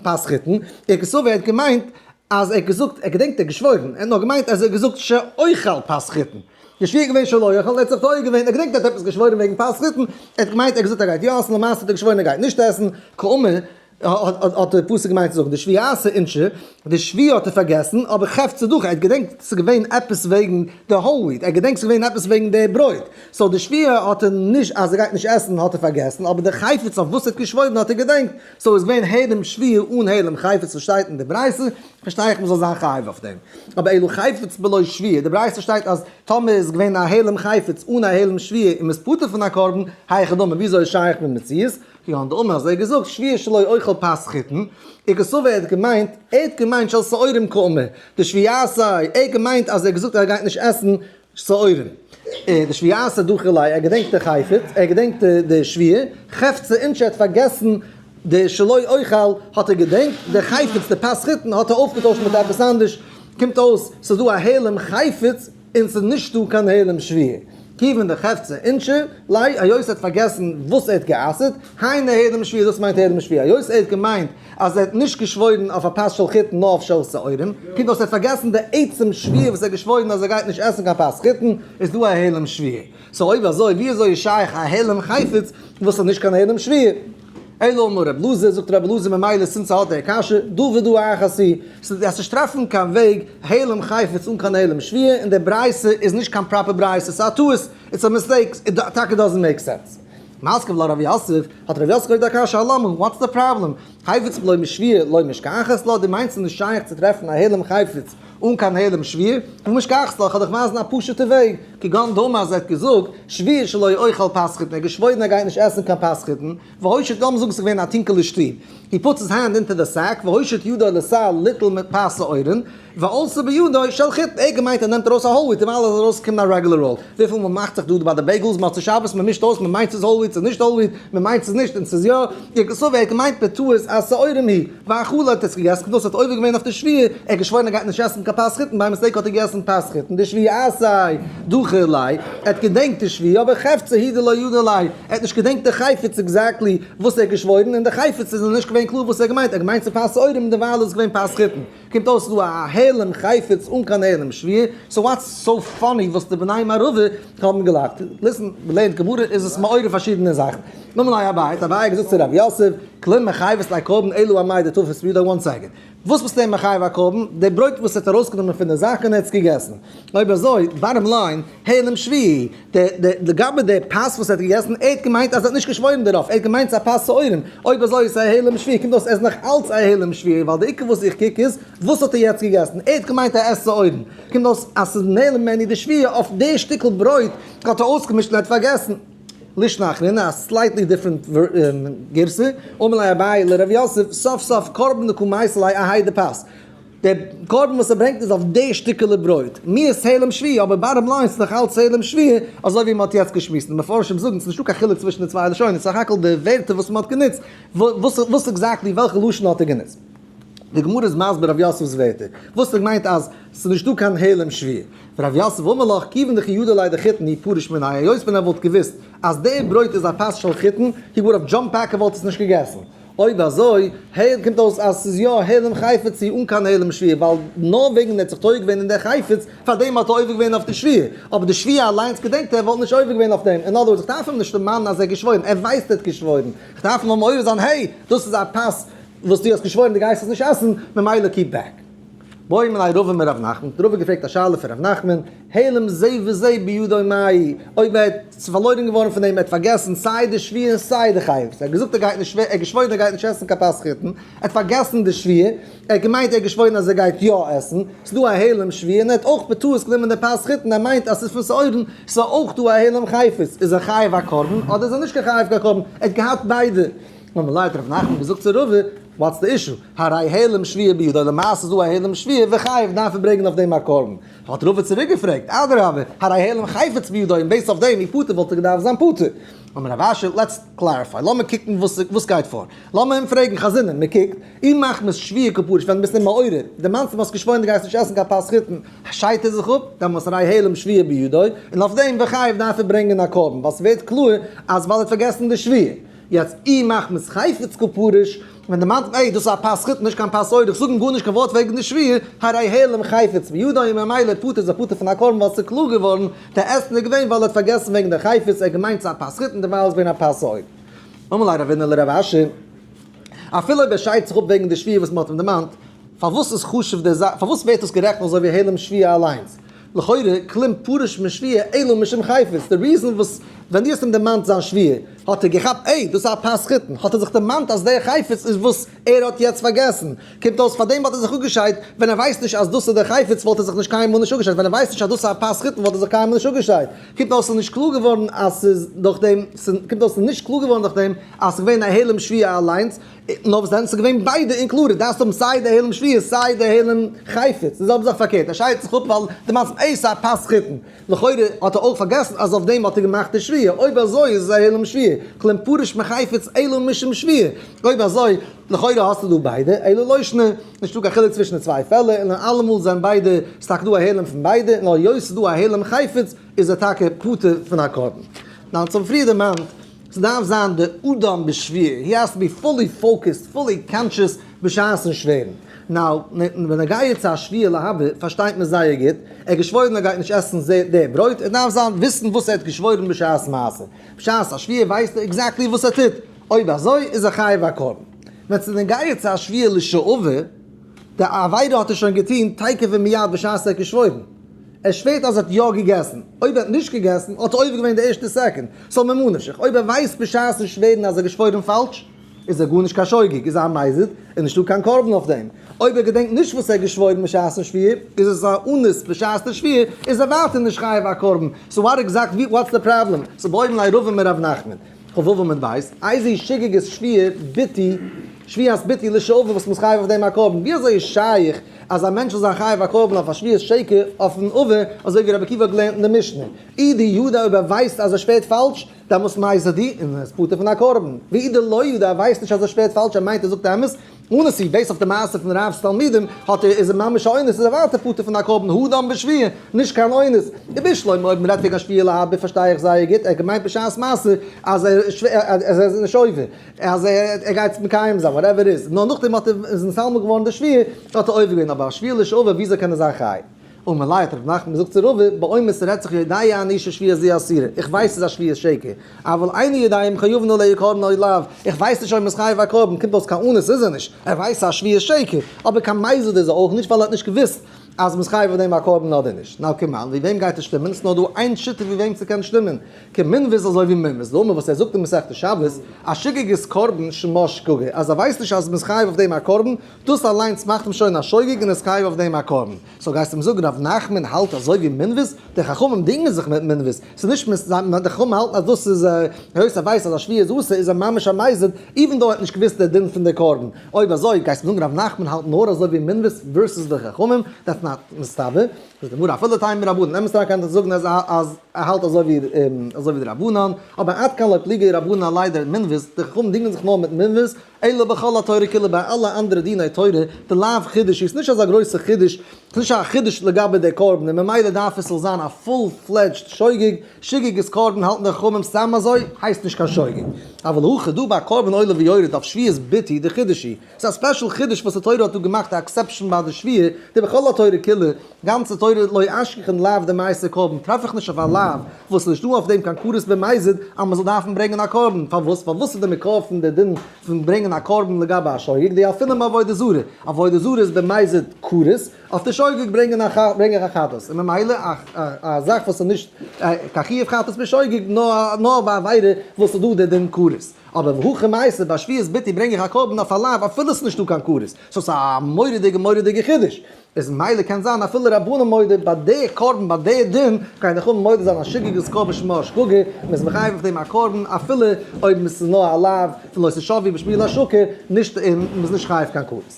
פת חיטין, וקסבר ער האט געמיינט אז ער האט געזאגט, ער געדענקט ער האט געשוואוירן, ער האט נאר געמיינט אז ער האט געזאגט שאוכל פת חיטין, די שבועה איז געווען שלא אוכל, ער האט זיך טועה געווען, ער געדענקט ער האט עפעס געשוואוירן וועגן פת חיטין, ער האט געמיינט ער האט געזאגט ער גייט יא עסן, למעשה האט ער געשוואוירן ער גייט נישט עסן, קאמר האט דער פסוק געמיינט צו זאגן דשבועתא אינשי, די שבועה האט ער פארגעסן, אבער חפצא דחי, ער האט געדענקט ס'איז געווען עפעס וועגן די whole wheat, ער האט געדענקט ס'איז געווען עפעס וועגן די ברויט, so די שבועה האט ער נישט אז ער גייט נישט עסן האט ער פארגעסן, אבער די חפץ אויף וואס ער האט געשוואוירן האט ער געדענקט, so איז געווען העלם שבועה אן העלם חפץ וואס שטייט אין די ברייתא, פארשטיי איך מ'זאל זיין חייב אויף דעם. אבער אלא חפץ בלא שבועה, די ברייתא שטייט אז טאמער איז געווען א העלם חפץ אן א העלם שבועה און מ'איז פטור פון א קרבן, היכי דמי וויאזוי איז שייך במציאות? כגון דאמר אזוי געזאגט שבועה שלא אוכל פת חיטין, וקסבר ער האט געמיינט, ער האט געמיינט של שעורים קאמר, דשבועתיה, ער האט געמיינט אז ער האט געזאגט אז ער גייט נישט עסן שעורים. דשבועתיה דחי ליה, ער געדענקט די חפץ, ער געדענקט די שבועה, חפצא אינשי ער האט פארגעסן די שלא אוכל האט ער געדענקט, די חפץ די פת חיטין האט ער אויפגעטוישט מיט עפעס אנדערש, קומט אויס ס'איז דא א העלם חפץ און ס'איז נישט דא קיין העלם שבועה. כיוון דחפצא אינשי ליה, היות ער האט פארגעסן וואס ער האט גע'אסר'ט, היינו העלם שבועה, דאס מיינט העלם שבועה, היות ער האט געמיינט אז ער האט נישט געשוואוירן אויף א פת של חיטין נאר אויף של שעורים, קומט אויס ער האט פארגעסן די עצם שבועה וואס ער האט געשוואוירן אז ער גייט נישט עסן קיין פת חיטין, איז דא א העלם שבועה. so אויב אזוי ווי אזוי איז שייך א העלם חפץ וואס איז נישט קיין העלם שבועה? אלא אמר רב אלעזר, זאגט רב אלעזר ממילא since האט ער קשיא, דא ודא אחת היא, so דו וועסט נישט טרעפן קיין וועג העלם חפץ אן קיין העלם שבועה, און די ברייתא איז נישט קיין proper ברייתא, ס'איז א טעות, it's a mistake, it טאקע doesn't make sense. מתקיף לה רב יוסף, האט רב יוסף געפרעגט א קשיא, אלמה, what's the problem? חפץ בלא שבועה לא משכחת לה, דו מיינסט ס'איז נישט שייך צו טרעפן א העלם חפץ אן קיין העלם שבועה? והא משכחת לה, כ'וועל דיך ווייזן א פשוט'ע וועג, כגון דאמר אז ער האט געזאגט, שבועה שלא אוכל פת חיטין, ער האט געשוואוירן ער גייט נישט עסן קיין פת חיטין, והושיט לאמיר זאגן ס'איז געווען א טונקעלע שטוב, he puts his hand into the sack, והושיט ידו לסל ליטול מפת שעורין, ועלתה בידו של חיטין, ער האט געמיינט ער נעמט ארויס א whole wheat, דערווייל איז ארויסגעקומען א regular roll, וויפיל מאל מאכט זיך דא ביי די bagels מוצאי שבת, מען מישט אויס, מען מיינט ס'איז whole wheat ס'איז נישט whole wheat, מען מיינט ס'איז נישט און ס'איז יא, יקסובה ער האט געמיינט בטעות אז שעורים היא, ואכלה האט עס געגעסן, דאס האט עובר געווען אויף די שבועה, ער האט געשוואוירן ער גייט נישט עסן קיין פת חיטין, by mistake האט ער געגעסן פת חיטין, דשבועתיה דחי ליה, ער האט געדענקט די שבועה, אבער חפצא הוא דלא ידע ליה, ער האט נישט געדענקט די חפץ exactly וואס ער האט געשוואוירן, און די חפץ איז נישט געווען קלאר וואס ער האט געמיינט, ער האט געמיינט ס'איז פת שעורים, דערווייל איז עס געווען פת חיטין. קומט אויס ס'איז דא א העלם חפץ אן קיין העלם שבועה, so what's so funny וואס די בני מערבא האבן געלאכט? listen, מ'לערנט גמרא איז עס מעורר פארשידענע זאכן. אמר ליה אביי, האט אביי געזאגט צו רב יוסף, כלום מחייבת ליה קרבן אלא אמאי דתפס בידו one second. וואס ביסטו אים מחייב א קרבן? די ברויט וואס ער האט ארויסגענומען פון די זאק און ער האט עס געגעסן. אויב אזוי, bottom line, העלם שבועה, די די לגבי די פת וואס ער האט געגעסן, ער האט געמיינט אז ער האט נישט געשוואוירן דערויף, ער האט געמיינט ס'איז א פת שעורים, אויב אזוי איז עס א העלם שבועה, קומט אויס ער איז נאך אלץ א העלם שבועה, ווייל די עיקר וואס איך קוק איז, וואס האט ער יעצט געגעסן, ער האט געמיינט ער עסט שעורים, קומט אויס אז ס'איז נעלם ממנו די שבועה אויף די שטיקל ברויט האט ער אויסגעמישט און ער האט פארגעסן. לישנא אחרינא, א slightly different גירסא, אמר ליה אביי לרב יוסף, סוף סוף קרבן דקא מייתי ליה אהאי דפת. דער קרבן וואס ער ברענגט איז אויף די שטיקעלע ברויט, מיהת העלם שבועה, אבער bottom line ס'איז נאך אלץ העלם שבועה, אזוי ווי מ'האט יעצט געשמועסט, און מפרשים זאגן ס'איז נישטא קיין חילוק צווישן די צוויי לשונות, סך הכל די ווערטער וואס מ'האט גענוצט, וואס exactly וועלכע לשון האט ער גענוצט. די גמרא איז מסביר רב יוסף'ס ווערטער, וואס האט געמיינט אז ס'איז נישט דא קיין העלם שבועה. רב יוסף אמר לך, כיוון דכי ידע ליה דחיטין הוא פריש מיניה, היות ווען ער וואלט געוואוסט אז די ברויט איז א פת של חיטין, he would have jumped back ער וואלט עס נישט געגעסן. אויב אזוי, העל קומט אויס אז ס'איז יא העלם חפץ אן קיין העלם שבועה, ווייל נאר וועגן ער האט זיך טועה געווען אין דער חפץ, פארדעם האט ער עובר געווען אויף די שבועה. אבער די שבועה אליינס געדענקט ער וואלט נישט עובר געווען אויף דעם. אין other words, איך דארף אים נישט דערמאנען אז ער האט געשוואוירן, ער ווייסט ער האט געשוואוירן. איך דארף נאר מעורר זיין, hey, דאס איז א פת וואס דו האסט געשוואוירן דו גייסט עס נישט עסן, ממילא keep back. בעא מיניה רבא מרב נחמן, האט רבא געפרעגט א שאלה פון רב נחמן, העלם זה וזה בידו מאי, אויב ער האט ס'איז פארלוירן געווארן פון אים, ער האט פארגעסן סיי די שבועה און סיי די חפץ, ער האט געזאגט ער גייט נישט, ער האט געשוואוירן ער גייט נישט עסן קיין פת חיטין, ער האט פארגעסן די שבועה, ער האט געמיינט ער האט געשוואוירן אז ער גייט יא עסן, ס'איז דא א העלם שבועה און ער האט אויך בטעות גענומען די פת חיטין, ער מיינט אז ס'איז פון שעורין, ס'איז אויך דא א העלם חפץ, איז ער חייב א קרבן אדער איז ער נישט קיין חייב קיין קרבן, ער האט געהאט ביידע. אמר ליה האט רב נחמן געזאגט צו רבא, what's the issue? הרי העלם שבועה בידו, למעשה איז דא א העלם שבועה וחייב דארף ער ברענגען אויף דעם א קרבן. האט רבא צוריק געפרעגט, אדרבה, הרי העלם חפץ בידו און based אויף דעם הוא פטור וואלט ער געדארפט זיין פטור. אמר רב אשי, let's clarify, לאמיר קוקן וואס גייט פאר. לאמיר אים פרעגן, חזינן, מען קוקט, אי מחמת שבועה קא פריש, ווען דו ביסט אים מעורר, דערמאנסט אים האסט געשוואוירן דו גייסט נישט עסן קיין פת חיטין, שיידט ער זיך אפ, דעמאלס הרי העלם שבועה בידו, און אויף דעם וחייב דארף ער ברענגען א קרבן, ווייל ס'ווערט קלאר אז ווייל ער האט פארגעסן די שבועה. יעצט אי מחמת חפץ קא פריש, ווען די מאן עי דאס איז א פת חיטין נישט קיין פת שעורה, איך זאג אים גארנישט קיין ווארט וועגן די שבועה, הרי העלם חפץ בידו און ממילא פטור איז ער פטור פון א קרבן ווייל ס'איז קלאר געווארן די עסן איז געווען ווייל ער האט פארגעסן וועגן די חפץ ער האט געמיינט ס'איז א פת חיטין דערווייל איז געווען א פת שעורה. אמר ליה רבינא לרב אשי, אפילו אויב ער שיידט זיך אפ וועגן די שבועה וואס מ'האט אים דערמאנט, פארוואס איז חשוב די זאך, פארוואס ווערט דאס גערעכנט אזוי ווי העלם שבועה אליינס? לכאורה כלום פריש משבועה אלא משום חפץ, די reason וואס ווען דו האסט אים דערמאנט זיין שבועה האט ער געכאפט עי דאס איז א פת חיטין האט ער זיך דערמאנט אז דער חפץ איז וואס ער האט יעצט פארגעסן, קומט אויס פארדעם האט ער זיך אפגעשיידט, ווען ער ווייסט נישט אז דאס איז דער חפץ וואלט ער זיך נישט קיינמאל נישט אפגעשיידט, ווען ער ווייסט נישט אז דאס איז א פת חיטין וואלט ער זיך קיינמאל נישט אפגעשיידט, קומט אויס ס'איז נישט קלאר געווארן אז ס'איז דורך דעם, קומט אויס ס'איז נישט קלאר געווארן דורך דעם אז ס'איז געווען א העלם שבועה אליינס, נאר וואס דען? ס'איז געווען ביידע included, דארפסט האבן סיי די העלם שבועה סיי די העלם חפץ, די זעלבע זאך פארקערט, ער שיידט זיך אפ ווייל די מיינסט עי ס'איז א פת חיטין, לכאורה האט ער אויך פארגעסן אז אויף דעם האט ער געמאכט די שבועה, אויב אזוי איז עס א העלם שבועה, כלום פריש מחפץ אלא משום שבועה, אויב אזוי לכאורה האסטו דא ביידע, אלא לא שנא, נישטא קיין חילוק צווישן די צוויי פעלער, און אלעמאל זענען ביידע, ס'איז טאקע דא א העלם פון ביידע, נאר היות ס'איז דא א העלם חפץ איז ער טאקע פטור פון א קרבן. נאר צום פריער דערמאנט. ס'דארף זיין די אדם בשבועה, he has to be fully focused, fully conscious בשעת'ן שווערן. now, ווען ער גייט צו א שבועה להבא, פארשטייט מען זייער גוט, ער האט געשוואוירן ער גייט נישט עסן די ברויט, ער דארף זיין וויסן וואס ער האט געשוואוירן בשעת מעשה. בשעת א שבועה ווייסט ער exactly וואס ער טוט, אויב אזוי איז ער חייב א קרבן. ווען ס'איז נוגע צו א שבועה לשעבר, די עבירה האט ער שוין געטון תיכף ומיד בשעת ער האט געשוואוירן. ער שווערט אז ער האט יא געגעסן, אויב ער האט נישט געגעסן האט ער עובר געווען די ערשטע second, so ממה נפשך, אויב ער ווייסט בשעת'ן שווערן אז ער האט געשוואוירן פאלש, איז ער גארנישט קיין שוגג, איז ער א מזיד, איז נישטא קיין קרבן אויף דעם. אויב ער געדענקט נישט וואס ער האט געשוואוירן בשעת'ן שבועה, איז עס א אונס בשעת די שבועה, איז ער ווייטער נישט חייב א קרבן, so what exactly, what's the problem? so בעא מיניה רבא מרב נחמן. כ"ו עמוד ב', איזו שגגת שבועת ביטוי, שבועת ביטוי לשעבר וואס מ'איז חייב אויף דעם א קרבן, ווי אזוי איז שייך אז א מענטש זאל זיין חייב א קרבן אויף א שבועת שקר אויפן עבר, אזוי ווי רבי עקיבא האט געלערנט אין די משנה, אי דידע אויב ער ווייסט אז ער שווערט פאלש, דעמאלס מזיד הוא און ער איז פטור פון א קרבן, ואי דלא ידע ער ווייסט נישט אז ער שווערט פאלש ער מיינט ער זאגט אמת, אנוס הוא, based אויף די מעשה פון רב'ס תלמידים, האט ער, איז ער ממש א אונס, איז ער ווייטער פטור פון א קרבן, הא דן בשבועה, נישט קיין אונס. ובשלמא אויב מ'רעדט וועגן א שבועה להבא פארשטיי איך זייער גוט, ער האט געמיינט בשעת מעשה אז ער אז ער איז נישט עובר, אז ער גייט עס מקיים זיין, whatever איז, נאר נאכדעם האט ער איז נתעלם געווארן די שבועה, האט ער עובר געווען, אבער א שבועה לשעבר וויאזוי קען ער זיין חי? אמר ליה האט ר' נחמן געזאגט צו רבא, באומר ס'רעדט זיך יודע אני ששבועה זו אסורה, איך ווייס ס'איז א שבועת שקר, אבל איני יודע אם חייבין עליה קרבן או לאו, איך ווייס נישט אויב מ'איז חייב א קרבן, קומט אויס קיין אונס איז ער נישט, ער ווייסט ס'איז א שבועת שקר, אבער קיין מזיד איז ער אויך נישט ווייל ער האט נישט געוואוסט אז מ'איז חייב אויף דעם א קרבן אדער נישט. נאו כמאן, ווי וועם גייט עס שטימען? ס'נאר דא איין שיטה ווי וועם ס'קען שטימען, כמונבז אזוי ווי מונבז, דאמר וואס ער זאגט אין מסכת שבת, א שגגת קרבן שמה שגגה, אז ער ווייסט נישט אז מ'איז חייב אויף דעם א קרבן, דאס אליינס מאכט אים שוין א שוגג און איז חייב אויף דעם א קרבן. so גייסטו אים זאגן ר' נחמן האלט אזוי ווי מונבז? די חכמים דינגען זיך מיט מונבז, ס'איז נישט מ די חכמים האלטן אז דאס איז היות ער ווייסט אז א שבועה איז אסור איז ער ממש א מזיד even though ער האט נישט געוואוסט די דין פון די קרבן. אויב אזוי גייסטו זאגן ר' נחמן האלט נאר אזוי ווי מונבז versus די חכמים? that's not מסתבר. זאגט די גמרא אפילו תימא רבנן, אמת טאקע קען מען זאגן אז אז ער האלט אזוי ווי אזוי ווי די רבנן, אבער עד כאן לא פליגי רבנן עליה דמונבז, די חכמים דינגען זיך נאר מיט מונבז. אלא בכל התורה כולה ביי אלע אנדערע דיני תורה, דלאו חידוש איז נישט אזא גרויסע חידוש, ס'איז נישט א חידוש לגבי די קרבן און ממילא דארף עס זאל זיין א full fledged שוגג, שגגת קרבן האלטן די חכמים סתם אזוי הייסט נישט קיין שוגג. אבל הכא דא ביי קרבן עולה ויורד אויף שבועת ביטוי דחידוש היא, ס'איז א special חידוש וואס די תורה האט דא געמאכט א exception ביי די שבועה, דבכל התורה כולה, גאנצע תורה לא אשכחן לאו דמייתי קרבן, טרעף איך נישט אויף א לאו וואס איז נישט דא אויף דעם קיין כרת במזיד אז מ'זאל דארפן ברענגען א קרבן, פארוואס? ווייל וואס איז די מקור פון די דין פון ברענגען א קרבן לגבי א שוגג, דילפינן בעבודה זרה, עבודה זרה איז במזיד כרת, אויף די שוגג ברענגען א ברענג איך א חטאת, און ממילא א א זאך וואס איז נישט קיין חיוב חטאת בשוגג נאר נאר ביי עבירה וואס איז דא די דין כרת, אבער והכי מייתי ביי שבועת ביטוי ברענג איך א קרבן אויף א לאו אפילו עס איז נישטא קיין כרת, סאו ס'איז א מורא'דיגע מורא'דיגע חידוש. איז מילא קען זיין אפילו רבנן מודה ביי די קרבן ביי די דין גייען די חכמים מודה זיין אז שגגת קרבן שמה שגגה, מען איז מחייב אויף דעם א קרבן אפילו אויב עס איז נאר א לאו פון לא תשבו בשמי לשקר נישט און מען איז נישט חייב קיין כרת.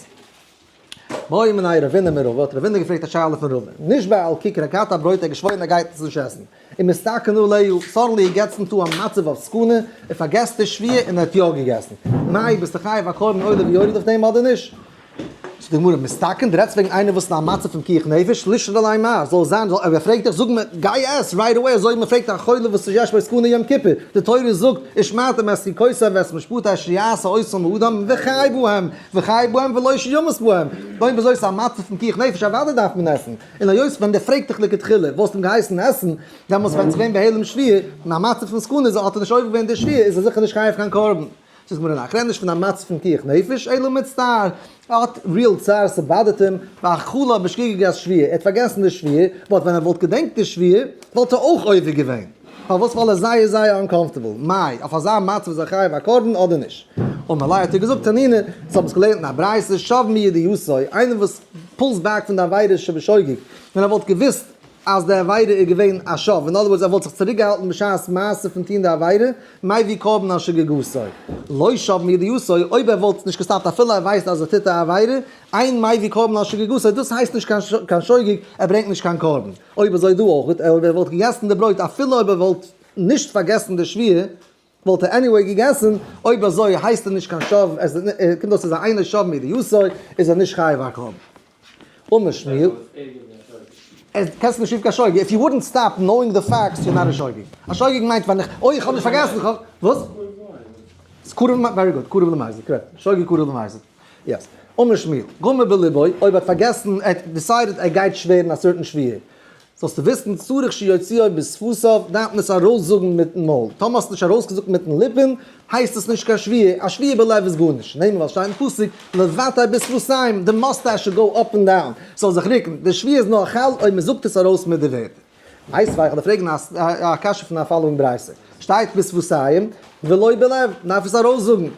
בעא מיניה רבינא מרבא האט רבינא געפרעגט א שאלה פון רבא נשבע על ככר ער האט געהאט א ברויט ער האט געשוואוירן ער גייט עס נישט עסן ומסתכן עליה, suddenly he gets into א מצב אוו סכנה, ער פארגעסט די שבועה און ער האט יא געגעסן. מאי ביסטו חייב א קרבן עולה ויורד אויף דעם אדער נישט? זאגט די גמרא, מסתכן, דו רעדסט וועגן איינער וואס איז אין א מצב פון פיקוח נפש, לישרי ליה מר, זאל זיין, זאל, אויב ער פרעגט דיך, זאג מיר, גיי עס, right away, אזוי ווי מען פרעגט א חולה וואס איז יש בו סכנה יום כיפור, די תורה זאגט, ושמרתם את חוקותי ואת משפטי אשר יעשה אותם האדם וחי בהם, וחי בהם ולא שימות בהם, אויב אזוי איז א מצב פון פיקוח נפש אוודאי דארף מען עסן, און היות ווען דער פרעגט דיך לכתחילה וואלסט אים געהייסן עסן, דעמאלס ווען ס'איז געווען בהעלם שבועה, אין א מצב פון סכנה איז האט ער נישט עובר געווען די שבועה, איז ער זיכער נישט חייב קיין קרבן. זאגט די גמרא ניין, כ'רעד נישט פון א מצב פון פיקוח נפש, אלא מצטער, ער האט real צער, ס'באדערט אים, ואכלה בשגגת שבועה, ער האט פארגעסן די שבועה, but ווען ער וואלט געדענקט די שבועה, וואלט ער אויך עובר געווען. פארוואס? ווייל ער איז זייער זייער uncomfortable. מאי, אויף אזא מצב איז ער חייב א קרבן אדער נישט? אמר ליה האט ער געזאגט תנינא, אונז האבן עס געלערנט אין א ברייתא, שב מידיעתו, איינער וואס pulls back פון די עבירה שבשוגג, ווען ער וואלט געוואוסט אז די עבירה איז געווען א שב, אין other words ער וואלט זיך צוריקגעהאלטן בשעת מעשה פון טון די עבירה, מביא קרבן על שגגתו. לא שב מידיעתו, אויב ער וואלט נישט געסטאפט אפילו ער ווייסט אז ער טוט א עבירה, אין מביא קרבן על שגגתו, דאס הייסט נישט קיין שוגג, ער ברענגט נישט קיין קרבן. אויב אזוי דא אויך, אויב ער וואלט געגעסן די ברויט אפילו אויב ער וואלט נישט פארגעסן די שבועה, וואלט ער anyway געגעסן, אויב אזוי הייסט ער נישט קיין שב, עס קומט אויס אז אינו שב מידיעתו, איז ער נישט חייב א קרבן. אמר שמואל, קענסט נישט רופן קיין שוגג, if you wouldn't stop knowing the facts you're not א שוגג. א שוגג מיינט ווען איך, אוי איך האב נישט פארגעסן, איך האב, וואס? ס'קרוב, very good, קרוב למזיד, correct, שוגג קרוב למזיד, yes. אמר שמואל, גמר בליבו, אויב ער האט פארגעסן, ער האט decided ער גייט שווערן א certain שבועה, זאלסטו וויסן, צריך שיוציאו בשפתיו, דארף מען עס ארויסזאגן מיטן מויל. טאמער האסטו נישט ארויסגעזאגט מיטן ליפן, הייסט עס נישט קיין שבועה. א שבועה בלב איז גארנישט. נעמען ווייל שטייט אין פסוק, לבטא בשפתיים, די mustache should go up and down, ס'זאל זיך רוקן. די שבועה איז נאר חל אויב מען זאגט עס ארויס מיט די ווערטער. מיתיבי, איך וועל דיר פרעגן א קשיא פון א following ברייתא. שטייט בשפתיים, ולא בלב, דארף עס ארויסזאגן.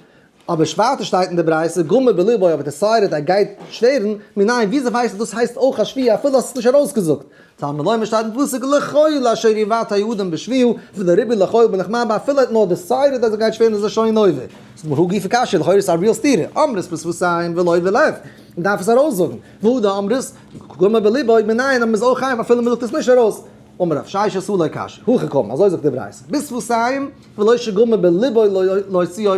אבער שווארצע שטייט אין די ברייתא, גמר בליבו אבער decided ער גייט שווערן, מנין וויאזוי ווייסטו דאס הייסט אויך א שבועה אפילו האסט עס נישט ארויסגעזאגט? תלמוד לומר שטייט אין פסוק לכל אשר יבטא האדם בשבועה, ולריבוי לכל בן נחמן אפילו ער האט נאר decided אז ער גייט שווערן איז ער שוין עובר. זאגט מר הא גופא קשיא, לכאורה איז עס א real סתירה, אמרת בשפתיים ולא בלב, מען דארף עס ארויסזאגן, והא דאמרת גמר בליבו, מנין אז מען איז אויך חייב אפילו מען זאגט עס נישט ארויס. אמר רב ששת הא לא קשיא, הכי קאמר, אזוי זאגט די ברייתא, בשפתיים ולא שגמר בליבו להוציאו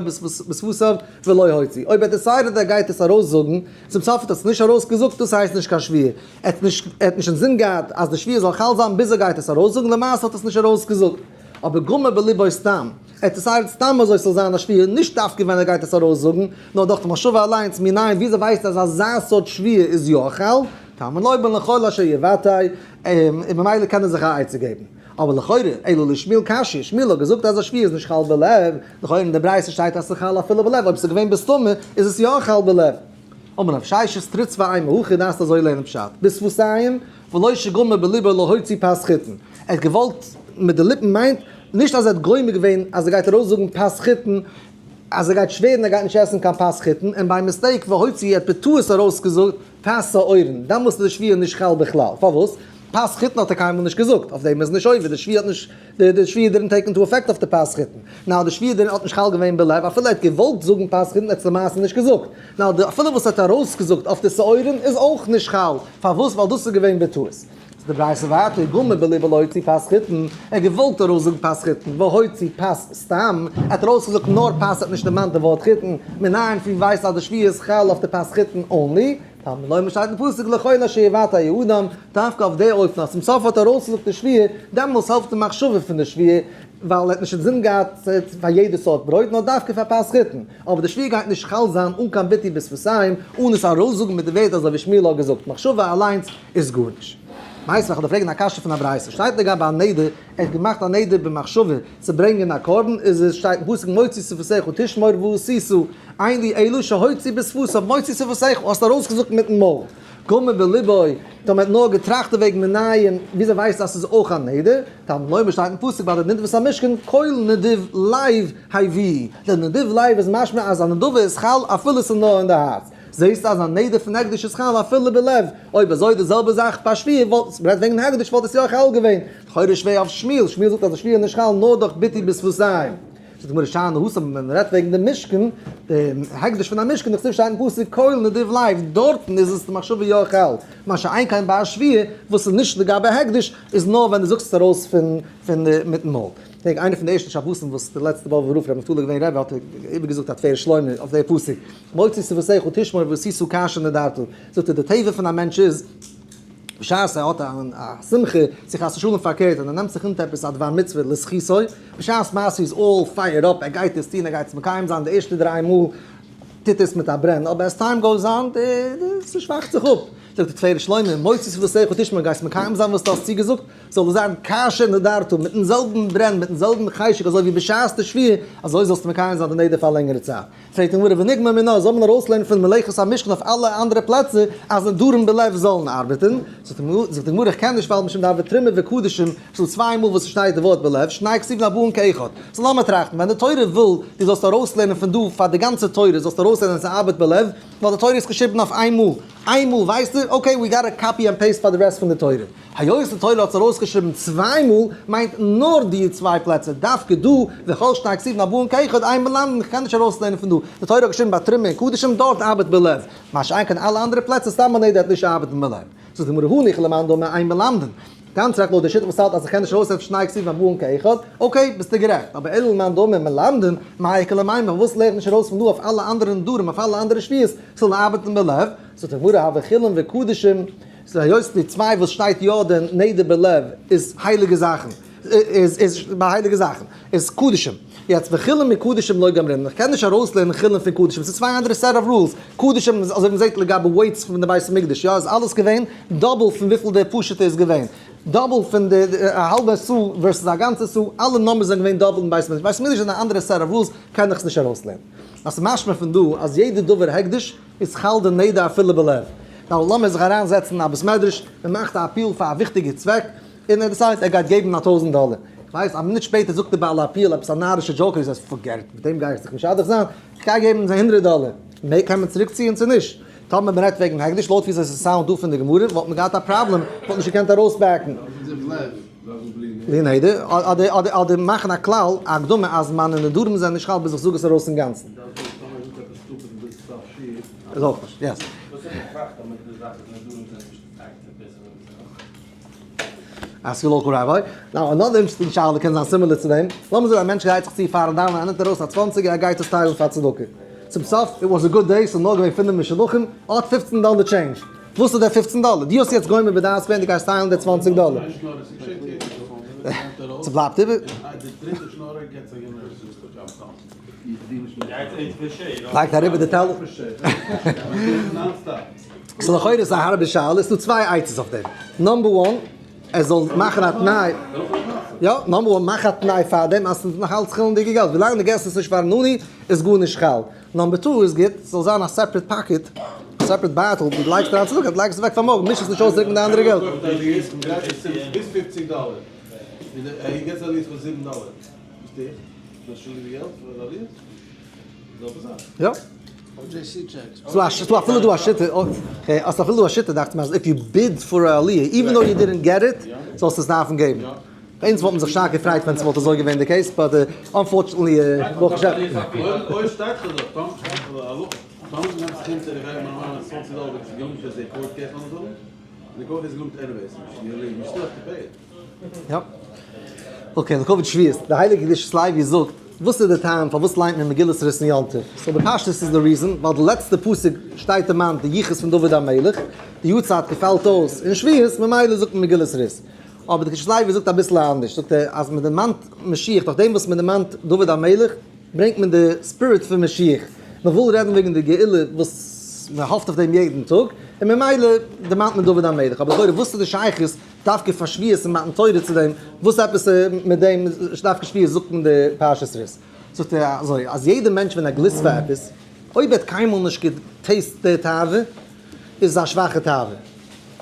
בשפתיו ולא הוציא, אויב ער decided ער גייט עס ארויסזאגן, צום סוף האט ער עס נישט ארויסגעזאגט, דאס הייסט נישט קיין שבועה, ער האט נישט ער האט נישט אינזין געהאט אז די שבועה זאל חל זיין ביז ער גייט עס ארויסזאגן, למעשה האט ער עס נישט ארויסגעזאגט, אבער גמר בליבו סתם, ער האט decided סתם אזוי ס'זאל זיין א שבועה, נישט דווקא ווען ער גייט עס ארויסזאגן, נאר דורך די מחשבה אליינס, מנין וויאזוי ווייסטו אז אזא סארט שבועה איז יא חל? תלמוד לומר לכל אשר יבטא, און ממילא קען ער זיך א עצה געבן. אבער לכאורה, אלא לשמואל קשיא, שמואל האט געזאגט אז א שבועה איז נישט חל בלב, לכאורה אין די ברייתא שטייט אז ס'איז חל אפילו בלב, אויב ס'איז געווען בסתמא איז עס יא חל בלב. אמר רב ששת תריץ ואימא הכי דארפסט אזוי לערנען פשט, בשפתיים ולא שגמר בליבו להוציא פת חיטין, ער האט געוואלט מיט די ליפן מיינט נישט אז ער האט גומר געווען אז ער גייט ארויסזאגן פת חיטין, אז ער גייט שווערן ער גייט נישט עסן קיין פת חיטין, און by mistake והוציא ער האט בטעות ארויסגעזאגט פת שעורין, דאמאלס איז די שבועה נישט חל בכלל, פארוואס? פת חיטין האט ער קיינמאל נישט געזאגט, אויף דעם איז נישט עובר, די שבועה האט נישט, די שבועה didn't take into effect אויף די פת חיטין, now די שבועה didn't האט נישט חל געווען בלב, אפילו ער האט געוואלט זאגן פת חיטין האט עס למעשה נישט געזאגט, now די אפילו וואס ער האט ארויסגעזאגט אויף די שעורין איז אויך נישט חל, פארוואס? ווייל דאס איז געווען בטעות. זאגט די ברייתא ווייטער, גמר בליבו להוציא פת חיטין, ער האט געוואלט ארויסזאגן פת חיטין, והוציא פת סתם, ער האט ארויסגעזאגט נאר פת, ער האט נישט דערמאנט די ווארט חיטין, מנין פון ווי ווייסט אז די שבועה איז חל אויף די פת חיטין only? תלמוד לומר שטייט אין פסוק לכל אשר יבטא האדם, דווקא אויף די אופן אז צום סוף האט ער ארויסגעזאגט די שבועה, דעמאלס העלפט די מחשבה פון די שבועה, ווייל ער האט נישט אינזין געהאט פאר יעדע סארט ברויט נאר דווקא פאר פת חיטין, אבער די שבועה גייט נישט חל זיין אן קיין ביטוי בשפתיים, אן עס ארויסזאגן מיט די ווערטער אזוי ווי שמואל האט געזאגט, מחשבה אליינס איז גארנישט. מיתיבי, איך וועל דיר פרעגן א קשיא פון א ברייתא, שטייט לגבי א נדר, ער האט געמאכט א נדר במחשבה צו ברענגען א קרבן, איז עס שטייט אין פסוק מוציא שפתיך תשמור ועשית, אין לי אלא שהוציא בשפתיו, מוציא שפתיך, האסט ארויסגעזאגט מיטן מויל. גמר בליבו, טאמער האט נאר געטראכט דערוועגן מנין, וויאזוי ווייסטו אז ס'איז אויך א נדר? תלמוד לומר שטייט אין פסוק ביי די נדבת המשכן כל נדיב לב הביאו, די נדיב לב איז משמע אז א נדבה איז חל אפילו ס'איז נאר אין די הארץ, זעסטו אז א נדר פון הקדש איז חל אפילו בלב, אויב אזוי די זעלבע זאך ביי שבועה וואלט, מ'רעדט וועגן הקדש וואלט עס יא חל געווען, לכאורה שווער אויף שמואל, שמואל זאגט אז די שבועה איז נישט חל נאר דורך ביטוי בשפתיים. זאגט די גמרא שאני התם ווען מען רעדט וועגן די משכן, די הקדש פון א משכן, דכתיב שטייט אין פסוק כל נדיב לב, דארטן איז עס די מחשבה יא חל, מה שאין כן ביי א שבועה וואס איז נישט לגבי הקדש, איז נאר ווען דו זאגסט עס ארויס פון פון די מיטן מויל. כ'דענק איינע פון די ערשטע שבתים וואס די לעצטע באבובער רב רבי נפתלי געווען רבי האט ער איבערגעזאגט א תפארת שלמה אויף די פסוק, מוציא שפתיך תשמור ועשית כאשר נדרת, זאגט ער די טבע פון א מענטש איז, בשעת ער האט א שמחה, צו חס ושלום פארקערט, און ער נעמט זיך אונטער עפעס א דבר מצוה לזכותו, בשעת מעשה איז all fired up, ער גייט עס טון, ער גייט עס מקיים זיין, די ערשטע דריי מאל טוט עס מיט א ברען, אבער as time goes on, ס'שוואכט זיך אפ. זאגט די תפארת שלמה, מוציא שפתיך תשמור, גייסט מקיים זיין וואס דו האסט צוגעזאגט, זאל עס זיין כאשר נדרת, מיטן זעלבן ברען, מיטן זעלבן חשק אזוי ווי בשעת די שבועה, אזוי זאלסטו מקיים זיין די נדר פאר א לענגערע צייט. פרעגט די גמרא ונגמר מינה, זאל מען ארויסלערנען פון מלאכת המשכן אויף אלע אנדערע פלעצער אז נדרים בלב זאלן ארבעטן? זאגט די גמרא איך קען נישט ווייל משום דהוה תרומה וקדשים, ס'איז דא צוויי מאל וואס ס'שטייט די ווארט בלב, שני כתובין הבאין כאחד. so לאמיר טראכטן, ווען די תורה וויל דו זאלסט ארויסלערנען פון דא פאר די גאנצע תורה זאלסטו ארויסלערנען אז ס'ארבעט בלב, ווייל די תורה איז געשריבן אויף איין מאל, איין מאל ווייסטו, okay we gotta copy and paste פאר די rest פון די תורה. היות די תורה האט עס ארויסגעשריבן צוויי מאל, מיינט נאר די צוויי פלעצער, דווקא דא, וכל שני כתובין הבאין כאחד, אין מלמדין, איך קען נישט ארויסלערנען פון דא, די תורה האט געשריבן ביי תרומה און קדשים, דארט ארבעט בלב, מה שאין כן אלע אנדערע פלעצער סתם א נדר האט נישט ארבעטן בלב. זאגט די גמרא הניחא למאן דאמר אין מלמדין. גאנץ רעכט לויט די שיטה וואס האלט אז איך קען נישט ארויסלערנען פון שני כתובין הבאין כאחד, okay ביסטו גערעכט, אבער אלא למאן דאמר מלמדין, מאי איכא למימר, פארוואס לערן איך נישט ארויס פון דא אויף אלע אנדערע נדרים אויף אלע אנדערע שבועות ס'זאל ארבעטן בלב? זאגט די גמרא הוה חולין וקדשים, ס'איז היות די צוויי וואס שטייט יא די נדר בלב איז הייליגע זאכן, איז איז ביי הייליגע זאכן, איז קדשים. יעצט וחולין מקדשים לא גמרינן, איך קען נישט ארויסלערנען חולין פון קדשים, ס'איז צוויי אנדערע set of rules, קדשים איז אזוי ווי מ'זעט לגבי weights פון די בית המקדש, יא איז אלעס געווען double פון וויפיל די פשוטע איז געווען, double פון די א האלבע סאה versus א גאנצע סאה, אלע numbers זענען געווען double אין בית המקדש, בית המקדש איז אן אנדערע set of rules, קען איך עס נישט ארויסלערנען. אז ס'איז משמע פון דא אז יעדע דבר הקדש איז חל די נדר אפילו בלב. now לאמיר זיך אריין זעצן אין א בית מדרש, מען מאכט א אפיעל פאר א וויכטיגע צוועק, און ער decide ט ער גייט געבן א טויזנט דאלער. איך ווייס א מינוט שפעטער זאגט דער בעל האפיעל עפעס א נארישע joke, ער זאגט forget it, מיט דעם גיי איך זיך נישט אדורך זיין, איך גיי געבן זיי הונדרעט דאלער. מעג קען מען צוריק ציען צו נישט? טאמער מען רעדט וועגן הקדש לויט ווי אזוי ס' sound דא פון די גמרא וואלט מען געהאט א פראבלעם, וואלט נישט געקענט ארויסבעקן. בלי נדר, אדער אדער מאכן א כלל, א הקדמה אז מיינע נדרים זענען נישט חל ביז איך זאג עס ארויס אינגאנצן. איז אויך נישט, yes. Ask your local rabbi. Now another interesting שאלה קען זיין similar צו דעם. לאמיר זאגן א מענטש גרייט זיך צו פארן דאווענען, ער נעמט ארויס א צוואנציגער ער גייט עס טיילן פאר צדקה. צום סוף, it was a good day, ס'איז נאר געווען פינף משולחים, ער האט פופצן דאלער change. וואס איז דער פופצן דאלער? דו האסט יעצט גומר בדעת געווען דו גייסט טיילן די צוואנציג דאלער. ס'בלייבט איבער. לייגט אריבער די טעלער. ס'איז לכאורה איז א הארבע שאלה, ס'דא צוויי עצות אויף דעם. number one, ער זאל מאכן א תנאי, יא, number one, מאך א תנאי פארדעם אז ס'איז נאך אלץ חולנ'דיגע געלט, ווילאנג דו געסט עס נישט פארן עני איז גארנישט חל. number two איז גוט, ס'זאל זיין א separate pocket, א separate בייטל, דו לייגסט אריין צדקה, דו לייגסט עס אוועק פאר מארגן, מיש עס נישט אויס צוריק מיט די אנדערע געלט. יא. ס'דא אפילו דא א שיטה, okay, אז אפילו דא א שיטה דאכט זיך מיר אז if you bid for א עליה, even though you didn't get it, זאלסטו עס דארפן געבן. ביי אונז וואלט מען זיך שטארק געפרייט ווען ס'וואלט אזוי געווען די case, but unfortunately ברוך השם. יא. Okay, לכבוד שבועות. די הייליגע קדושת לוי זאגט, וואס איז די טעם פארוואס ליינט מען מגילת רות אין יום טוב? So בפשטות איז די reason, ווייל די לעצטע פסוק שטייט דערמאנט די יחוס פון דוד המלך, די יארצייט געפאלט אויס אין שבועות, ממילא זאגט מען מגילת רות. אבער די קדושת לוי זאגט אביסל אנדערש, זאגט ער אז מען דערמאנט משיח, דורך דעם וואס מען דערמאנט דוד המלך, ברענגט מען די spirit פון משיח, מען וויל רעדן וועגן די גאולה וואס מען האפט אויף דעם יעדן טאג, און ממילא דערמאנט מען דוד המלך, אבער לכאורה וואס איז די שייכות דווקא פאר שבועות און מתן תורה צו דעם, וואס עפעס מיט דעם דווקא שבועות זאגט מען די פרשת רות? זאגט ער אזוי, אז יעדער מענטש ווען ער גליסט פאר עפעס, אויב ער האט קיינמאל נישט גע taste ט די תאווה, איז עס א שוואכע תאווה,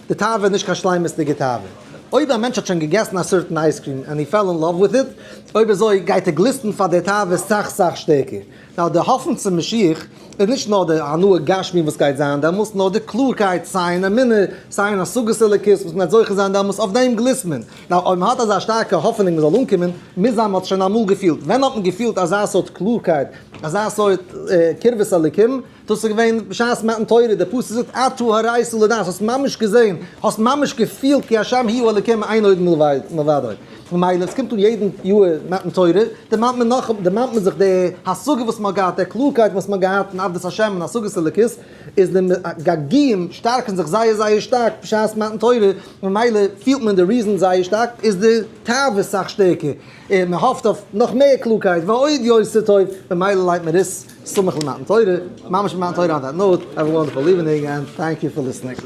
די תאווה איז נישט קיין שלימות'דיגע תאווה. אויב א מענטש האט שוין געגעסן א certain ice cream and he fell in love with it, אויב אזוי גייט ער גליסטן פאר די תאווה סאך סאך שטערקער. Now די האפן צום משיח איז נישט נאר די הנאה גשמי וואס גייט זיין דעמאלס, נאר די קלארקייט סיי אין אמונה סיי אין השגת אלוקות וואס מ'וועט זוכה זיין דעמאלס, אויף דעם גליסט מען. Now אויב מ'האט אזא שטארקע האפענונג מ'זאל אנקומען, מוז זיין מ'האט שוין אמאל געפילט. ווען האט מען געפילט אזא סארט קלארקייט, אזא סארט קרבת אלוקים? דאס איז געווען בשעת מתן תורה, דער פסוק זאגט אתה הראת לדעת, האסט ממש געזען, האסט ממש געפילט כי השם הוא האלוקים אין עוד מלבדו. ממילא עס קומט אן יעדן יאר מתן תורה, דערמאנט מען נאך, דערמאנט מען זיך די השגה וואס מען האט געהאט, די קלארקייט וואס מען האט געהאט אין עבדות השם און השגת אלוקות, איז די געגועים שטארקן זיך זייער זייער שטארק בשעת מתן תורה, ממילא פילט מען די reason זייער שטארק, איז די תאווה סאך שטערקער, און מען האפט אויף נאך מער קלארקייט, ועוד יותר טוב, ממילא לייגט מען רות סמוך למתן תורה, ממש מתן תורה on that note, have a wonderful evening and thank you for listening.